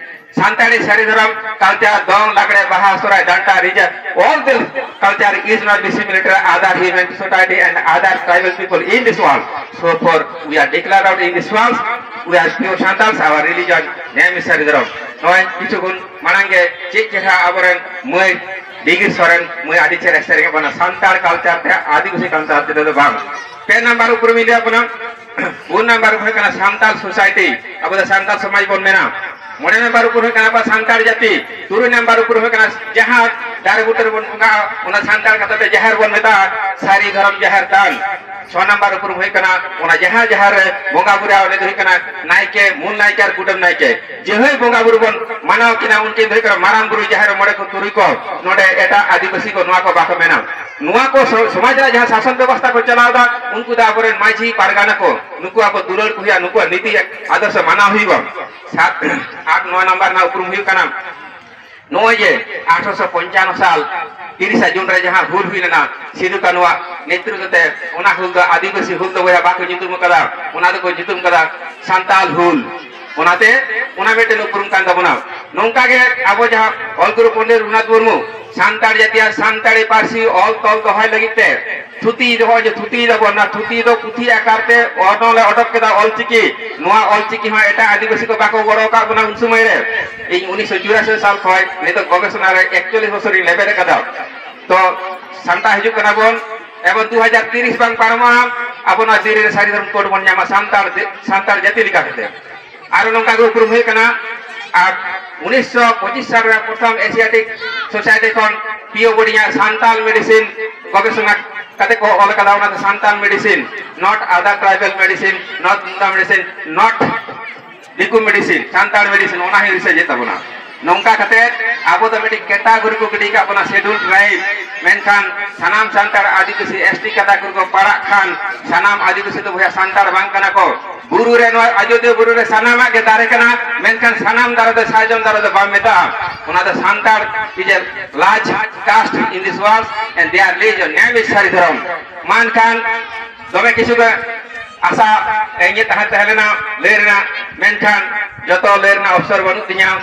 ᱥᱟᱱᱛᱟᱲᱤ ᱥᱟᱹᱨᱤ ᱫᱷᱚᱨᱚᱢ culture, ᱫᱚᱝ, ᱞᱟᱜᱽᱲᱮ, ᱵᱟᱦᱟ, ᱥᱚᱦᱨᱟᱭ, ᱰᱟᱱᱴᱟ, ᱨᱤᱡᱷᱟᱹ, all the culture is not dissimilar to other human society and other tribal people in this world. So for we are declared out in this world, we are pure Santals, our religion name is ᱥᱟᱹᱨᱤ ᱫᱷᱚᱨᱚᱢ᱾ ᱱᱚᱜᱼᱚᱭ ᱠᱤᱪᱷᱩ ᱠᱷᱚᱱ ᱢᱟᱲᱟᱝ ᱜᱮ ᱪᱮᱫ ᱪᱮᱦᱨᱟ ᱟᱵᱚᱨᱮᱱ ᱢᱟᱹᱭ ᱰᱤᱜᱤᱨ ᱥᱚᱨᱮᱱ ᱢᱟᱹᱭ ᱟᱹᱰᱤ ᱪᱮᱦᱨᱟ ᱥᱮᱨᱮᱧ ᱟᱵᱚᱱᱟ ᱥᱟᱱᱛᱟᱲ culture ᱛᱮ, ᱟᱹᱫᱤᱵᱟᱹᱥᱤ culture ᱛᱮᱫᱚ ᱵᱟᱝ᱾ ᱯᱮ ᱱᱟᱢᱵᱟᱨ ᱩᱯᱨᱩᱢ ᱤᱧ ᱞᱟᱹᱭ ᱟᱵᱚᱱᱟ᱾ ᱯᱩᱱ ᱱᱟᱢᱵᱟᱨ ᱩᱯᱨᱩᱢ ᱦᱩᱭᱩᱜ ᱠᱟᱱᱟ ᱥᱟᱱᱛᱟᱲ society, ᱟᱵᱚ ᱫᱚ ᱥᱟᱱᱛᱟᱲ ᱥᱚᱢᱟᱡᱽ ᱵᱚᱱ ᱢᱮᱱᱟ᱾ ᱢᱚᱬᱮ ᱱᱟᱢᱵᱟᱨ ᱩᱯᱨᱩᱢ ᱦᱩᱭᱩᱜ ᱠᱟᱱᱟ ᱟᱵᱚ ᱥᱟᱱᱛᱟᱲ ᱡᱟᱹᱛᱤ᱾ ᱛᱩᱨᱩᱭ ᱱᱟᱢᱵᱟᱨ ᱩᱯᱨᱩᱢ ᱦᱩᱭᱩᱜ ᱠᱟᱱᱟ ᱡᱟᱦᱟᱸ ᱫᱟᱨᱮ ᱵᱩᱴᱟᱹ ᱨᱮᱵᱚᱱ ᱵᱚᱸᱜᱟᱜᱼᱟ, ᱚᱱᱟ ᱥᱟᱱᱛᱟᱲ ᱠᱟᱛᱷᱟ ᱛᱮ ᱡᱟᱦᱮᱨ ᱵᱚᱱ ᱢᱮᱛᱟᱜᱼᱟ, ᱥᱟᱹᱨᱤ ᱫᱷᱚᱨᱚᱢ ᱡᱟᱦᱮᱨ ᱛᱷᱟᱱ᱾ ᱪᱷᱚ ᱱᱟᱢᱵᱟᱨ ᱩᱯᱨᱩᱢ ᱦᱩᱭᱩᱜ ᱠᱟᱱᱟ ᱚᱱᱟ ᱡᱟᱦᱟᱸ ᱡᱟᱦᱮᱨ ᱨᱮ ᱵᱚᱸᱜᱟ ᱵᱩᱨᱩᱜᱼᱟ, ᱚᱸᱰᱮ ᱫᱚ ᱦᱩᱭᱩᱜ ᱠᱟᱱᱟ ᱱᱟᱭᱠᱮ, ᱢᱩᱞ ᱱᱟᱭᱠᱮ ᱟᱨ ᱠᱩᱰᱟᱹᱢ ᱱᱟᱭᱠᱮ᱾ ᱡᱟᱦᱟᱸᱭ ᱵᱚᱸᱜᱟ ᱵᱩᱨᱩ ᱵᱚᱱ ᱢᱟᱱᱟᱣ ᱠᱤᱱᱟ, ᱩᱱᱠᱤᱱ ᱫᱚ ᱦᱩᱭᱩᱜ ᱠᱟᱱᱟ ᱢᱟᱨᱟᱝ ᱵᱩᱨᱩ, ᱡᱟᱦᱮᱨ ᱢᱚᱬᱮ ᱠᱚ, ᱛᱩᱨᱩᱭ ᱠᱚ᱾ ᱱᱚᱰᱮ ᱮᱴᱟᱜ ᱟᱹᱫᱤᱵᱟᱹᱥᱤ ᱠᱚ ᱱᱚᱣᱟ ᱠᱚ ᱵᱟᱠᱚ ᱢᱮᱱᱟ᱾ ᱱᱚᱣᱟ ᱠᱚ ᱥᱚ-, ᱥᱚᱢᱟᱡᱽ ᱨᱮᱱᱟᱜ ᱡᱟᱦᱟᱸ ᱥᱟᱥᱚᱱ ᱵᱮᱵᱚᱥᱛᱷᱟ ᱠᱚ ᱪᱟᱞᱟᱣ ᱮᱫᱟ, ᱩᱱᱠᱩ ᱫᱚ ᱟᱵᱚᱨᱮᱱ ᱢᱟᱹᱡᱷᱤ ᱯᱟᱨᱜᱟᱱᱟ ᱠᱚ, ᱱᱩᱠᱩ ᱟᱵᱚ ᱫᱩᱞᱟᱹᱲ ᱠᱚ ᱦᱩᱭᱩᱜᱼᱟ, ᱱᱩᱠᱩᱣᱟᱜ ᱱᱤᱛᱤ ᱟᱫᱚᱨᱥᱚ ᱢᱟᱱᱟᱣ ᱦᱩᱭᱩᱜᱼᱟ᱾ ᱥᱟᱛ ᱟᱨ ᱱᱚᱣᱟ ᱱᱟᱢᱵᱟᱨ ᱨᱮᱱᱟᱜ ᱩᱯᱨᱩᱢ ᱦᱩᱭᱩᱜ ᱠᱟᱱᱟ, ᱱᱚᱜᱼᱚᱭ ᱡᱮ ᱟᱴᱷᱨᱚᱥᱚ ᱯᱚᱧᱪᱟᱱᱱᱚ ᱥᱟᱞ ᱛᱤᱨᱤᱥᱟ ᱡᱩᱱ ᱨᱮ ᱡᱟᱦᱟᱸ ᱦᱩᱞ ᱦᱩᱭ ᱞᱮᱱᱟ ᱥᱤᱫᱩ ᱠᱟᱹᱱᱩᱣᱟᱜ ᱱᱮᱛᱨᱤᱛᱵ ᱛᱮ, ᱚᱱᱟ ᱦᱩᱞ ᱫᱚ ᱟᱹᱫᱤᱵᱟᱹᱥᱤ ᱦᱩᱞ ᱫᱚ ᱵᱚᱭᱦᱟ ᱵᱟᱠᱚ ᱧᱩᱛᱩᱢ ᱟᱠᱟᱫᱟ, ᱚᱱᱟ ᱫᱚᱠᱚ ᱧᱩᱛᱩᱢ ᱟᱠᱟᱫᱟ ᱥᱟᱱᱛᱟᱞ ᱦᱩᱞ᱾ ᱚᱱᱟᱛᱮ ᱚᱱᱟ ᱢᱤᱫᱴᱮᱱ ᱩᱯᱨᱩᱢ ᱠᱟᱱ ᱛᱟᱵᱚᱱᱟ᱾ ᱱᱚᱝᱠᱟ ᱜᱮ ᱟᱵᱚ ᱡᱟᱦᱟᱸ ᱚᱞ ᱜᱩᱨᱩ ᱯᱚᱱᱰᱤᱛ ᱨᱚᱜᱷᱩᱱᱟᱛᱷ ᱢᱩᱨᱢᱩ ᱥᱟᱱᱛᱟᱲ ᱡᱟᱹᱛᱤᱭᱟᱜ ᱥᱟᱱᱛᱟᱲᱤ ᱯᱟᱹᱨᱥᱤ ᱚᱞ ᱛᱚᱞ ᱫᱚᱦᱚᱭ ᱞᱟᱹᱜᱤᱫ ᱛᱮ ᱛᱷᱩᱛᱤ ᱫᱚᱦᱚ ᱡᱮ ᱛᱷᱩᱛᱤ ᱫᱟᱵᱚᱱ, ᱚᱱᱟ ᱛᱷᱩᱛᱤ ᱫᱚ ᱯᱩᱛᱷᱤ ᱟᱠᱟᱨ ᱛᱮ ᱚᱱᱚᱞ ᱮ ᱚᱰᱚᱠ ᱠᱮᱫᱟ ᱚᱞᱪᱤᱠᱤ᱾ ᱱᱚᱣᱟ ᱚᱞᱪᱤᱠᱤ ᱦᱚᱸ ᱮᱴᱟᱜ ᱟᱹᱫᱤᱵᱟᱹᱥᱤ ᱠᱚ ᱵᱟᱠᱚ ᱜᱚᱲᱚ ᱟᱠᱟᱫ ᱵᱚᱱᱟ ᱩᱱ ᱥᱚᱢᱚᱭ ᱨᱮ᱾ ᱤᱧ ᱩᱱᱤᱥᱥᱚ ᱪᱩᱨᱟᱥᱤ ᱥᱟᱞ ᱠᱷᱚᱱ ᱱᱤᱛᱚᱜ ᱜᱚᱵᱮᱥᱚᱱᱟ ᱨᱮ ᱮᱠᱪᱚᱞᱞᱤᱥ ᱵᱚᱪᱷᱚᱨᱤᱧ ᱞᱮᱵᱮᱫ ᱟᱠᱟᱫᱟ᱾ ᱛᱚ ᱥᱟᱱᱛᱟᱲ ᱦᱤᱡᱩᱜ ᱠᱟᱱᱟ ᱵᱚᱱ, ᱮᱵᱚᱝ ᱫᱩ ᱦᱟᱡᱟᱨ ᱛᱤᱨᱤᱥ ᱵᱟᱝ ᱯᱟᱨᱚᱢᱚᱜᱼᱟ, ᱟᱵᱚ ᱱᱚᱣᱟ ᱫᱤᱞᱞᱤ ᱨᱮ ᱥᱟᱹᱨᱤ ᱫᱷᱚᱨᱚᱢ ᱠᱳᱰ ᱵᱚᱱ ᱧᱟᱢᱟ ᱥᱟᱱᱛᱟᱲ ᱫᱮ-, ᱥᱟᱱᱛᱟᱲ ᱡᱟᱹᱛᱤ ᱞᱮᱠᱟ ᱠᱟᱛᱮ᱾ ᱟᱨ ᱱᱚᱝᱠᱟ ᱜᱮ ᱩᱯᱨᱩᱢ ᱦᱩᱭ ᱠᱟᱱᱟ᱾ ᱟᱨ ᱩᱱᱤᱥᱥᱚ ᱯᱚᱸᱪᱤᱥ ᱥᱟᱞ ᱨᱮ ᱯᱨᱚᱛᱷᱚᱢ ᱮᱥᱤᱭᱟᱴᱤᱠ ᱥᱳᱥᱟᱭᱴᱤ ᱠᱷᱚᱱ ᱯᱤ ᱳ ᱵᱳᱰᱤᱝ ᱟᱜ ᱥᱟᱱᱛᱟᱲ ᱢᱮᱰᱤᱥᱤᱱ ᱜᱚᱵᱮᱥᱚᱱᱟ ᱠᱟᱛᱮ ᱠᱚ ᱚᱞ ᱠᱟᱫᱟ, ᱚᱱᱟ ᱫᱚ Santal medicine, not other tribal medicine, not Munda medicine, not ᱫᱤᱠᱩ ᱢᱮᱰᱤᱥᱤᱱ, ᱥᱟᱱᱛᱟᱲ ᱢᱮᱰᱤᱥᱤᱱ, ᱚᱱᱟ ᱦᱚᱸ ᱨᱤᱥᱟᱨᱪ ᱮᱫ ᱛᱟᱵᱚᱱᱟ᱾ ᱱᱚᱝᱠᱟ ᱠᱟᱛᱮ ᱟᱵᱚ ᱫᱚ ᱢᱤᱫᱴᱤᱡ ᱠᱮᱴᱟᱜᱚᱨᱤ ᱠᱚ ᱜᱤᱰᱤ ᱠᱟᱜ ᱵᱚᱱᱟ, ᱥᱮᱰᱩᱞ ᱴᱨᱟᱭᱤᱵᱽ᱾ ᱢᱮᱱᱠᱷᱟᱱ ᱥᱟᱱᱟᱢ ᱥᱟᱱᱛᱟᱲ ᱟᱹᱫᱤᱵᱟᱹᱥᱤ ᱮᱥ ᱴᱤ ᱠᱟᱛᱟ ᱠᱚ ᱯᱟᱲᱟᱜ ᱠᱷᱟᱱ ᱥᱟᱱᱟᱢ ᱟᱹᱫᱤᱵᱟᱹᱥᱤ ᱫᱚ ᱵᱚᱭᱦᱟ ᱥᱟᱱᱛᱟᱲ ᱵᱟᱝ ᱠᱟᱱᱟ ᱠᱚ᱾ ᱵᱩᱨᱩ ᱨᱮ, ᱱᱚᱣᱟ ᱟᱡᱚᱫᱤᱭᱟᱹ ᱵᱩᱨᱩ ᱨᱮ ᱥᱟᱱᱟᱢᱟᱜ ᱜᱮ ᱫᱟᱨᱮ ᱠᱟᱱᱟ, ᱢᱮᱱᱠᱷᱟᱱ ᱥᱟᱱᱟᱢ ᱫᱟᱨᱮ ᱫᱚ ᱥᱟᱨᱡᱚᱢ ᱫᱟᱨᱮ ᱫᱚ ᱵᱟᱢ ᱢᱮᱛᱟᱜᱼᱟ᱾ ᱚᱱᱟ ᱫᱚ Santal is a large caste in this world and their religion name is ᱥᱟᱹᱨᱤ ᱫᱷᱚᱨᱚᱢ᱾ ᱢᱟ ᱮᱱᱠᱷᱟᱱ ᱫᱚᱢᱮ ᱠᱤᱪᱷᱩ ᱜᱮ ᱟᱥᱟ ᱤᱧᱟᱹᱜ ᱛᱟᱦᱮᱸ ᱛᱟᱦᱮᱸ ᱞᱮᱱᱟ ᱞᱟᱹᱭ ᱨᱮᱱᱟᱜ, ᱢᱮᱱᱠᱷᱟᱱ ᱡᱚᱛᱚ ᱞᱟᱹᱭ ᱨᱮᱱᱟᱜ ᱚᱯᱥᱚᱨ ᱵᱟᱹᱱᱩᱜ ᱛᱤᱧᱟ᱾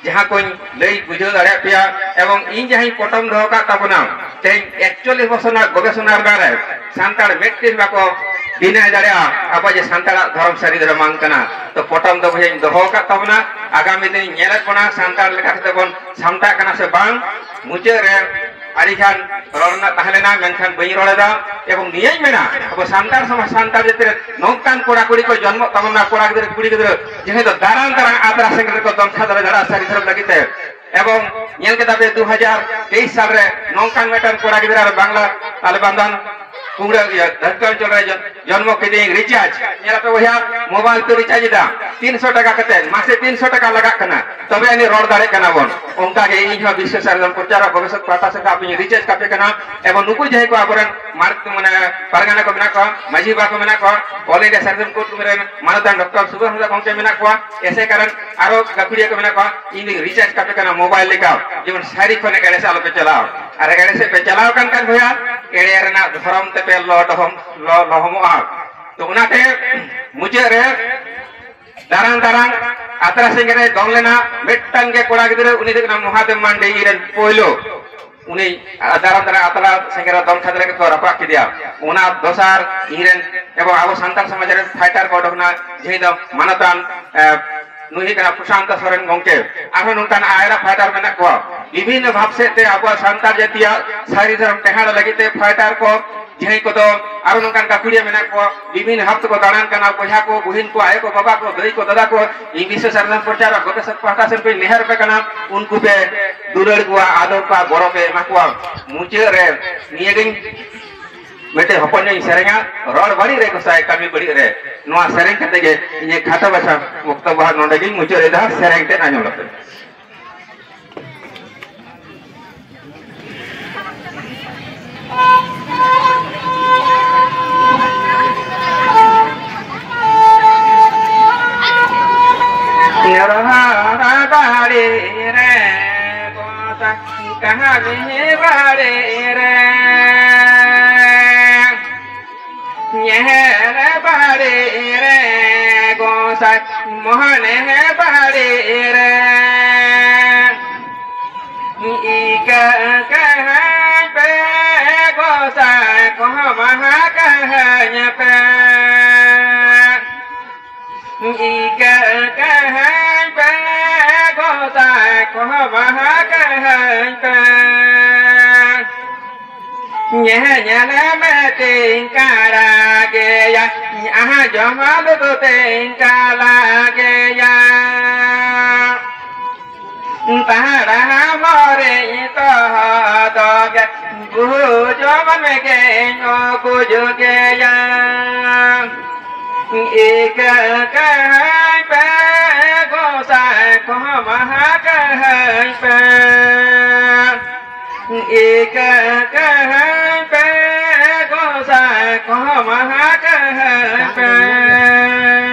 ᱡᱟᱦᱟᱸ ᱠᱚᱧ ᱞᱟᱹᱭ ᱵᱩᱡᱷᱟᱹᱣ ᱫᱟᱲᱮᱭᱟᱜ ᱯᱮᱭᱟ, ᱮᱵᱚᱝ ᱤᱧ ᱡᱟᱦᱟᱸᱧ ᱯᱚᱴᱚᱢ ᱫᱚᱦᱚ ᱠᱟᱜ ᱛᱟᱵᱚᱱᱟ, ᱛᱮᱦᱮᱧ ᱮᱠᱪᱩᱣᱟᱞᱤᱥ ᱵᱚᱪᱷᱚᱨ ᱨᱮᱱᱟᱜ ᱜᱚᱵᱮᱥᱚᱱᱟ ᱨᱮ ᱥᱟᱱᱛᱟᱲ ᱢᱤᱫᱴᱤᱡ ᱵᱟᱠᱚ ᱵᱤᱱᱟᱹᱭ ᱫᱟᱲᱮᱭᱟᱜᱼᱟ ᱟᱵᱚ ᱡᱮ ᱥᱟᱱᱛᱟᱲᱟᱜ ᱫᱷᱚᱨᱚᱢ ᱥᱟᱹᱨᱤ ᱫᱷᱚᱨᱚᱢ ᱵᱟᱝ ᱠᱟᱱᱟ᱾ ᱛᱚ ᱯᱚᱴᱚᱢ ᱫᱚ ᱵᱚᱭᱦᱟᱧ ᱫᱚᱦᱚ ᱟᱠᱟᱫ ᱛᱟᱵᱚᱱᱟ, ᱟᱜᱟᱢᱤ ᱫᱤᱱ ᱧᱮᱞᱮᱫ ᱵᱚᱱᱟ ᱥᱟᱱᱛᱟᱲ ᱞᱮᱠᱟ ᱠᱟᱛᱮ ᱵᱚᱱ ᱥᱟᱢᱴᱟᱜ ᱠᱟᱱᱟ ᱥᱮ ᱵᱟᱝ᱾ ᱢᱩᱪᱟᱹᱫ ᱨᱮ ᱟᱹᱰᱤᱜᱟᱱ ᱨᱚᱲ ᱨᱮᱱᱟᱜ ᱛᱟᱦᱮᱸ ᱞᱮᱱᱟ, ᱢᱮᱱᱠᱷᱟᱱ ᱵᱟᱹᱧ ᱨᱚᱲ ᱮᱫᱟ᱾ ᱮᱵᱚᱝ ᱱᱤᱭᱟᱹᱧ ᱢᱮᱱᱟ, ᱟᱵᱚ ᱥᱟᱱᱛᱟᱲ ᱥᱚᱢᱟᱡᱽ, ᱥᱟᱱᱛᱟᱲ ᱡᱟᱹᱛᱤ ᱨᱮ ᱱᱚᱝᱠᱟᱱ ᱠᱚᱲᱟ ᱠᱩᱲᱤ ᱠᱚ ᱡᱚᱱᱢᱚᱜ ᱛᱟᱵᱚᱱᱟ, ᱠᱚᱲᱟ ᱜᱤᱫᱽᱨᱟᱹ ᱠᱩᱲᱤ ᱜᱤᱫᱽᱨᱟᱹ ᱡᱟᱦᱟᱸᱭ ᱫᱚ ᱫᱟᱨᱟᱝ ᱫᱟᱨᱟᱝ ᱟᱛᱨᱟ ᱥᱮᱸᱜᱮᱞ ᱨᱮᱠᱚ ᱫᱚᱱ ᱠᱷᱟᱫᱽᱞᱮ ᱫᱟᱲᱮᱭᱟᱜᱼᱟ ᱥᱟᱹᱨᱤ ᱫᱷᱚᱨᱚᱢ ᱞᱟᱹᱜᱤᱫ ᱛᱮ᱾ ᱮᱵᱚᱝ ᱧᱮᱞ ᱠᱮᱫᱟ ᱯᱮ ᱫᱩ ᱦᱟᱡᱟᱨ ᱛᱮᱭᱤᱥ ᱥᱟᱞ ᱨᱮ ᱱᱚᱝᱠᱟᱱ ᱢᱤᱫᱴᱟᱝ ᱠᱚᱲᱟ ᱜᱤᱫᱽᱨᱟᱹ ᱟᱨ ᱵᱟᱝᱞᱟ ᱟᱞᱮ ᱵᱟᱱᱫᱷᱟᱱ ᱠᱩᱢᱲᱟᱹ ᱤᱭᱟᱹ ᱫᱷᱟᱹᱨᱛᱤ ᱚᱧᱪᱚᱞ ᱨᱮ ᱡᱚ-, ᱡᱚᱱᱢᱚ ᱠᱤᱫᱤᱧ, ᱨᱤᱪᱟᱨᱡᱽ᱾ ᱧᱮᱞ ᱟᱯᱮ ᱵᱚᱭᱦᱟ, ᱢᱳᱵᱟᱭᱤᱞ ᱛᱮ ᱨᱤᱪᱟᱨᱡᱽ ᱮᱫᱟ, ᱛᱤᱱᱥᱚ ᱴᱟᱠᱟ ᱠᱟᱛᱮ, ᱢᱟᱥᱮ ᱛᱤᱱᱥᱚ ᱴᱟᱠᱟ ᱞᱟᱜᱟᱜ ᱠᱟᱱᱟ, ᱛᱚᱵᱮ ᱟᱹᱱᱤᱡ ᱨᱚᱲ ᱫᱟᱲᱮᱭᱟᱜ ᱠᱟᱱᱟ ᱵᱚᱱ᱾ ᱚᱱᱠᱟ ᱜᱮ ᱤᱧ ᱦᱚᱸ ᱵᱤᱥᱥᱚ ᱥᱟᱨᱡᱚᱢ ᱯᱨᱚᱪᱟᱨ ᱟᱨ ᱜᱚᱵᱮᱥᱚᱠ ᱯᱟᱦᱴᱟ ᱥᱮᱫ ᱠᱷᱚᱱ ᱟᱯᱮᱧ ᱨᱤᱪᱟᱨᱡᱽ ᱠᱟᱯᱮ ᱠᱟᱱᱟ᱾ ᱮᱵᱚᱝ ᱱᱩᱠᱩ ᱡᱟᱦᱟᱸᱭ ᱠᱚ ᱟᱵᱚᱨᱮᱱ ᱢᱟᱨ-, ᱢᱟᱱᱮ ᱯᱟᱨᱜᱟᱱᱟ ᱠᱚ ᱢᱮᱱᱟᱜ ᱠᱚᱣᱟ, ᱢᱟᱹᱡᱷᱤ ᱵᱟᱵᱟ ᱠᱚ ᱢᱮᱱᱟᱜ ᱠᱚᱣᱟ, ᱚᱞ ᱤᱱᱰᱤᱭᱟ ᱥᱟᱨᱡᱚᱢ ᱠᱳᱨᱴ ᱨᱮᱱ ᱢᱟᱱᱚᱛᱟᱱ ᱰᱚᱠᱴᱚᱨ ᱥᱩᱵᱳᱫᱷ ᱦᱟᱸᱥᱫᱟ ᱜᱚᱢᱠᱮ ᱢᱮᱱᱟᱜ ᱠᱚᱣᱟ, ᱮᱥᱮ ᱠᱟᱨᱚᱱ ᱟᱨᱚ ᱜᱟᱹᱠᱷᱩᱲᱤᱭᱟᱹ ᱠᱚ ᱢᱮᱱᱟᱜ ᱠᱚᱣᱟ, ᱤᱧ ᱫᱚᱧ ᱨᱤᱪᱟᱨᱡᱽ ᱠᱟᱯᱮ ᱠᱟᱱᱟ ᱢᱳᱵᱟᱭᱤᱞ ᱞᱮᱠᱟ, ᱡᱮᱢᱚᱱ ᱥᱟᱹᱨᱤ ᱠᱷᱚᱱ ᱮᱲᱮ ᱥᱮᱫ ᱟᱞᱚᱯᱮ ᱪᱟᱞᱟᱣ᱾ ᱟᱨ ᱮᱲᱮ ᱥᱮᱫ ᱯᱮ ᱪᱟᱞᱟᱣ ᱠᱟᱱ ᱠᱷᱟᱱ ᱵᱚᱭᱦᱟ, ᱮᱲᱮ ᱨᱮᱱᱟᱜ ᱫᱷᱚᱨᱚᱢ ᱛᱮᱯᱮ ᱞᱚ ᱰᱚᱦᱚᱢ, ᱞᱚ ᱞᱚᱦᱚᱢᱚᱜᱼᱟ᱾ ᱛᱚ ᱚᱱᱟᱛᱮ ᱢᱩᱪᱟᱹᱫ ᱨᱮ ᱫᱟᱨᱟᱝ ᱫᱟᱨᱟᱝ ᱟᱛᱨᱟ ᱥᱮᱸᱜᱮᱞ ᱨᱮ ᱫᱚᱝ ᱞᱮᱱᱟ ᱢᱤᱫᱴᱟᱝ ᱜᱮ ᱠᱚᱲᱟ ᱜᱤᱫᱽᱨᱟᱹ, ᱩᱱᱤ ᱫᱚ ᱠᱟᱱᱟ ᱢᱚᱦᱟᱫᱮᱵ ᱢᱟᱱᱰᱤ, ᱤᱧ ᱨᱮᱱ ᱯᱳᱭᱞᱳ᱾ ᱩᱱᱤ ᱫᱟᱨᱟᱝ ᱫᱟᱨᱟᱝ ᱟᱛᱨᱟ ᱥᱮᱸᱜᱮᱞ ᱨᱮ ᱫᱚᱝ ᱠᱷᱟᱫᱽᱞᱮ ᱠᱟᱛᱮ ᱠᱚ ᱨᱟᱯᱟᱜ ᱠᱮᱫᱮᱭᱟ᱾ ᱚᱱᱟ ᱫᱚᱥᱟᱨ ᱤᱧ ᱨᱮᱱ ᱮᱵᱚᱝ ᱟᱵᱚ ᱥᱟᱱᱛᱟᱲ ᱥᱚᱢᱟᱡᱽ ᱨᱮᱱ ᱯᱷᱟᱭᱴᱟᱨ ᱠᱚ ᱚᱰᱚᱠ ᱮᱱᱟ, ᱡᱟᱦᱟᱸᱭ ᱫᱚ ᱢᱟᱱᱚᱛᱟᱱ, ᱮ, ᱱᱩᱭ ᱦᱩᱭᱩᱜ ᱠᱟᱱᱟ ᱯᱨᱚᱥᱟᱱᱛ ᱥᱚᱨᱮᱱ ᱜᱚᱢᱠᱮ᱾ ᱟᱨᱦᱚᱸ ᱱᱚᱝᱠᱟᱱ ᱟᱭᱨᱟ ᱯᱷᱟᱭᱴᱟᱨ ᱢᱮᱱᱟᱜ ᱠᱚᱣᱟ᱾ ᱵᱤᱵᱷᱤᱱᱱᱚ ᱵᱷᱟᱵ ᱥᱮᱫ ᱛᱮ ᱟᱵᱚᱣᱟᱜ ᱥᱟᱱᱛᱟᱲ ᱡᱟᱹᱛᱤᱭᱟᱜ ᱥᱟᱹᱨᱤ ᱫᱷᱚᱨᱚᱢ ᱴᱮᱦᱟᱸᱰ ᱞᱟᱹᱜᱤᱫ ᱛᱮ ᱯᱷᱟᱭᱴᱟᱨ ᱠᱚ ᱡᱟᱦᱟᱸᱭ ᱠᱚᱫᱚ ᱟᱨᱚ ᱱᱚᱝᱠᱟᱱ ᱜᱟᱹᱠᱷᱩᱲᱤᱭᱟᱹ ᱢᱮᱱᱟᱜ ᱠᱚᱣᱟ, ᱵᱤᱵᱷᱤᱱᱱᱚ ᱦᱟᱯ ᱛᱮᱠᱚ ᱫᱟᱬᱟᱱ ᱠᱟᱱᱟ, ᱵᱚᱭᱦᱟ ᱠᱚ, ᱵᱩᱦᱤᱱ ᱠᱚ, ᱟᱭᱳ ᱠᱚ, ᱵᱟᱵᱟ ᱠᱚ, ᱫᱟᱹᱭ ᱠᱚ, ᱫᱟᱫᱟ ᱠᱚ, ᱤᱧ ᱵᱤᱥᱥᱚ ᱥᱟᱨᱱᱟ ᱯᱨᱚᱪᱟᱨᱚᱠ ᱜᱚᱴᱟ ᱥᱮᱫ ᱯᱟᱦᱴᱟ ᱥᱮᱫ ᱠᱷᱚᱱ ᱱᱮᱦᱚᱨ ᱟᱯᱮ ᱠᱟᱱᱟ, ᱩᱱᱠᱩ ᱯᱮ ᱫᱩᱞᱟᱹᱲ ᱠᱚᱣᱟ, ᱟᱫᱚ ᱠᱚᱣᱟ, ᱜᱚᱲᱚ ᱯᱮ ᱮᱢᱟ ᱠᱚᱣᱟ᱾ ᱢᱩᱪᱟᱹᱫ ᱨᱮ ᱱᱤᱭᱟᱹᱜᱤᱧ ᱢᱤᱫᱴᱮᱡ ᱦᱚᱯᱚᱱ ᱧᱚᱜ ᱤᱧ ᱥᱮᱨᱮᱧᱟ, ᱨᱚᱲ ᱵᱟᱹᱲᱤᱡ ᱨᱮ ᱜᱚᱸᱥᱟᱭ ᱠᱟᱹᱢᱤ ᱵᱟᱹᱲᱤᱡ ᱨᱮ᱾ ᱱᱚᱣᱟ ᱥᱮᱨᱮᱧ ᱠᱟᱛᱮ ᱜᱮ ᱤᱧᱟᱹᱜ ᱠᱷᱟᱴᱚ ᱢᱟᱪᱷᱟ ᱵᱚᱠᱛᱚᱵᱵᱚ ᱦᱟᱸᱜ ᱱᱚᱰᱮ ᱜᱤᱧ ᱢᱩᱪᱟᱹᱫ ᱮᱫᱟ᱾ ᱥᱮᱨᱮᱧ ᱛᱮᱫ ᱟᱸᱡᱚᱢ ᱞᱮᱯᱮ᱾ ᱨᱚᱦᱚᱲ ᱵᱟᱲᱮ ᱨᱮ ᱜᱚᱸᱥᱟᱭ ᱠᱟᱹᱦᱱᱤ ᱵᱟᱲᱮ ᱨᱮ, ᱧᱮᱞ ᱵᱟᱲᱮ ᱨᱮ ᱜᱚᱸᱥᱟᱭ ᱢᱚᱦᱚᱱᱮ ᱵᱟᱲᱮ ᱨᱮ, ᱤᱠᱟᱹ ᱠᱟᱹᱦᱟᱹᱧ ᱯᱮ ᱜᱚᱸᱥᱟᱭ ᱠᱚᱦᱚᱸ ᱢᱟᱦᱟ ᱠᱟᱹᱦᱟᱹᱧ ᱯᱮ᱾ ᱤᱠᱟᱹ ᱠᱟᱹᱦᱟᱹᱧ ᱯᱮ ᱜᱚᱸᱥᱟᱭ ᱠᱚᱦᱚᱸ ᱢᱟᱦᱟ ᱠᱟᱹᱦᱟᱹᱧ ᱯᱮ᱾ ᱧᱮᱞ ᱧᱮᱞ ᱢᱮ ᱛᱤᱧ ᱠᱟᱲᱟ ᱜᱮᱭᱟ, ᱟᱦᱟ ᱡᱚᱢᱟ ᱞᱩᱫᱩ ᱛᱤᱧ ᱠᱟᱞᱟ ᱜᱮᱭᱟ᱾ ᱛᱟᱦᱟᱲᱟ ᱢᱚᱨᱮ ᱛᱚᱦᱚᱫᱚᱜᱮ, ᱵᱩᱡᱚᱢ ᱢᱮᱜᱮᱧ ᱚᱠᱩᱡᱚᱜᱮᱭᱟ᱾ ᱤᱠᱟᱹ ᱠᱟᱹᱦᱟᱹᱧ ᱯᱮ ᱜᱚᱸᱥᱟᱭ ᱠᱚᱦᱚᱸ ᱢᱟᱦᱟ ᱠᱟᱹᱦᱟᱹᱧ ᱯᱮ᱾ ᱤᱠᱟᱹ ᱠᱟᱹᱦᱟᱹᱧ ᱯᱮ ᱜᱚᱸᱥᱟᱭ ᱠᱚᱦᱚᱸ ᱢᱟᱦᱟ ᱠᱟᱹᱦᱟᱹᱧ ᱯᱮ᱾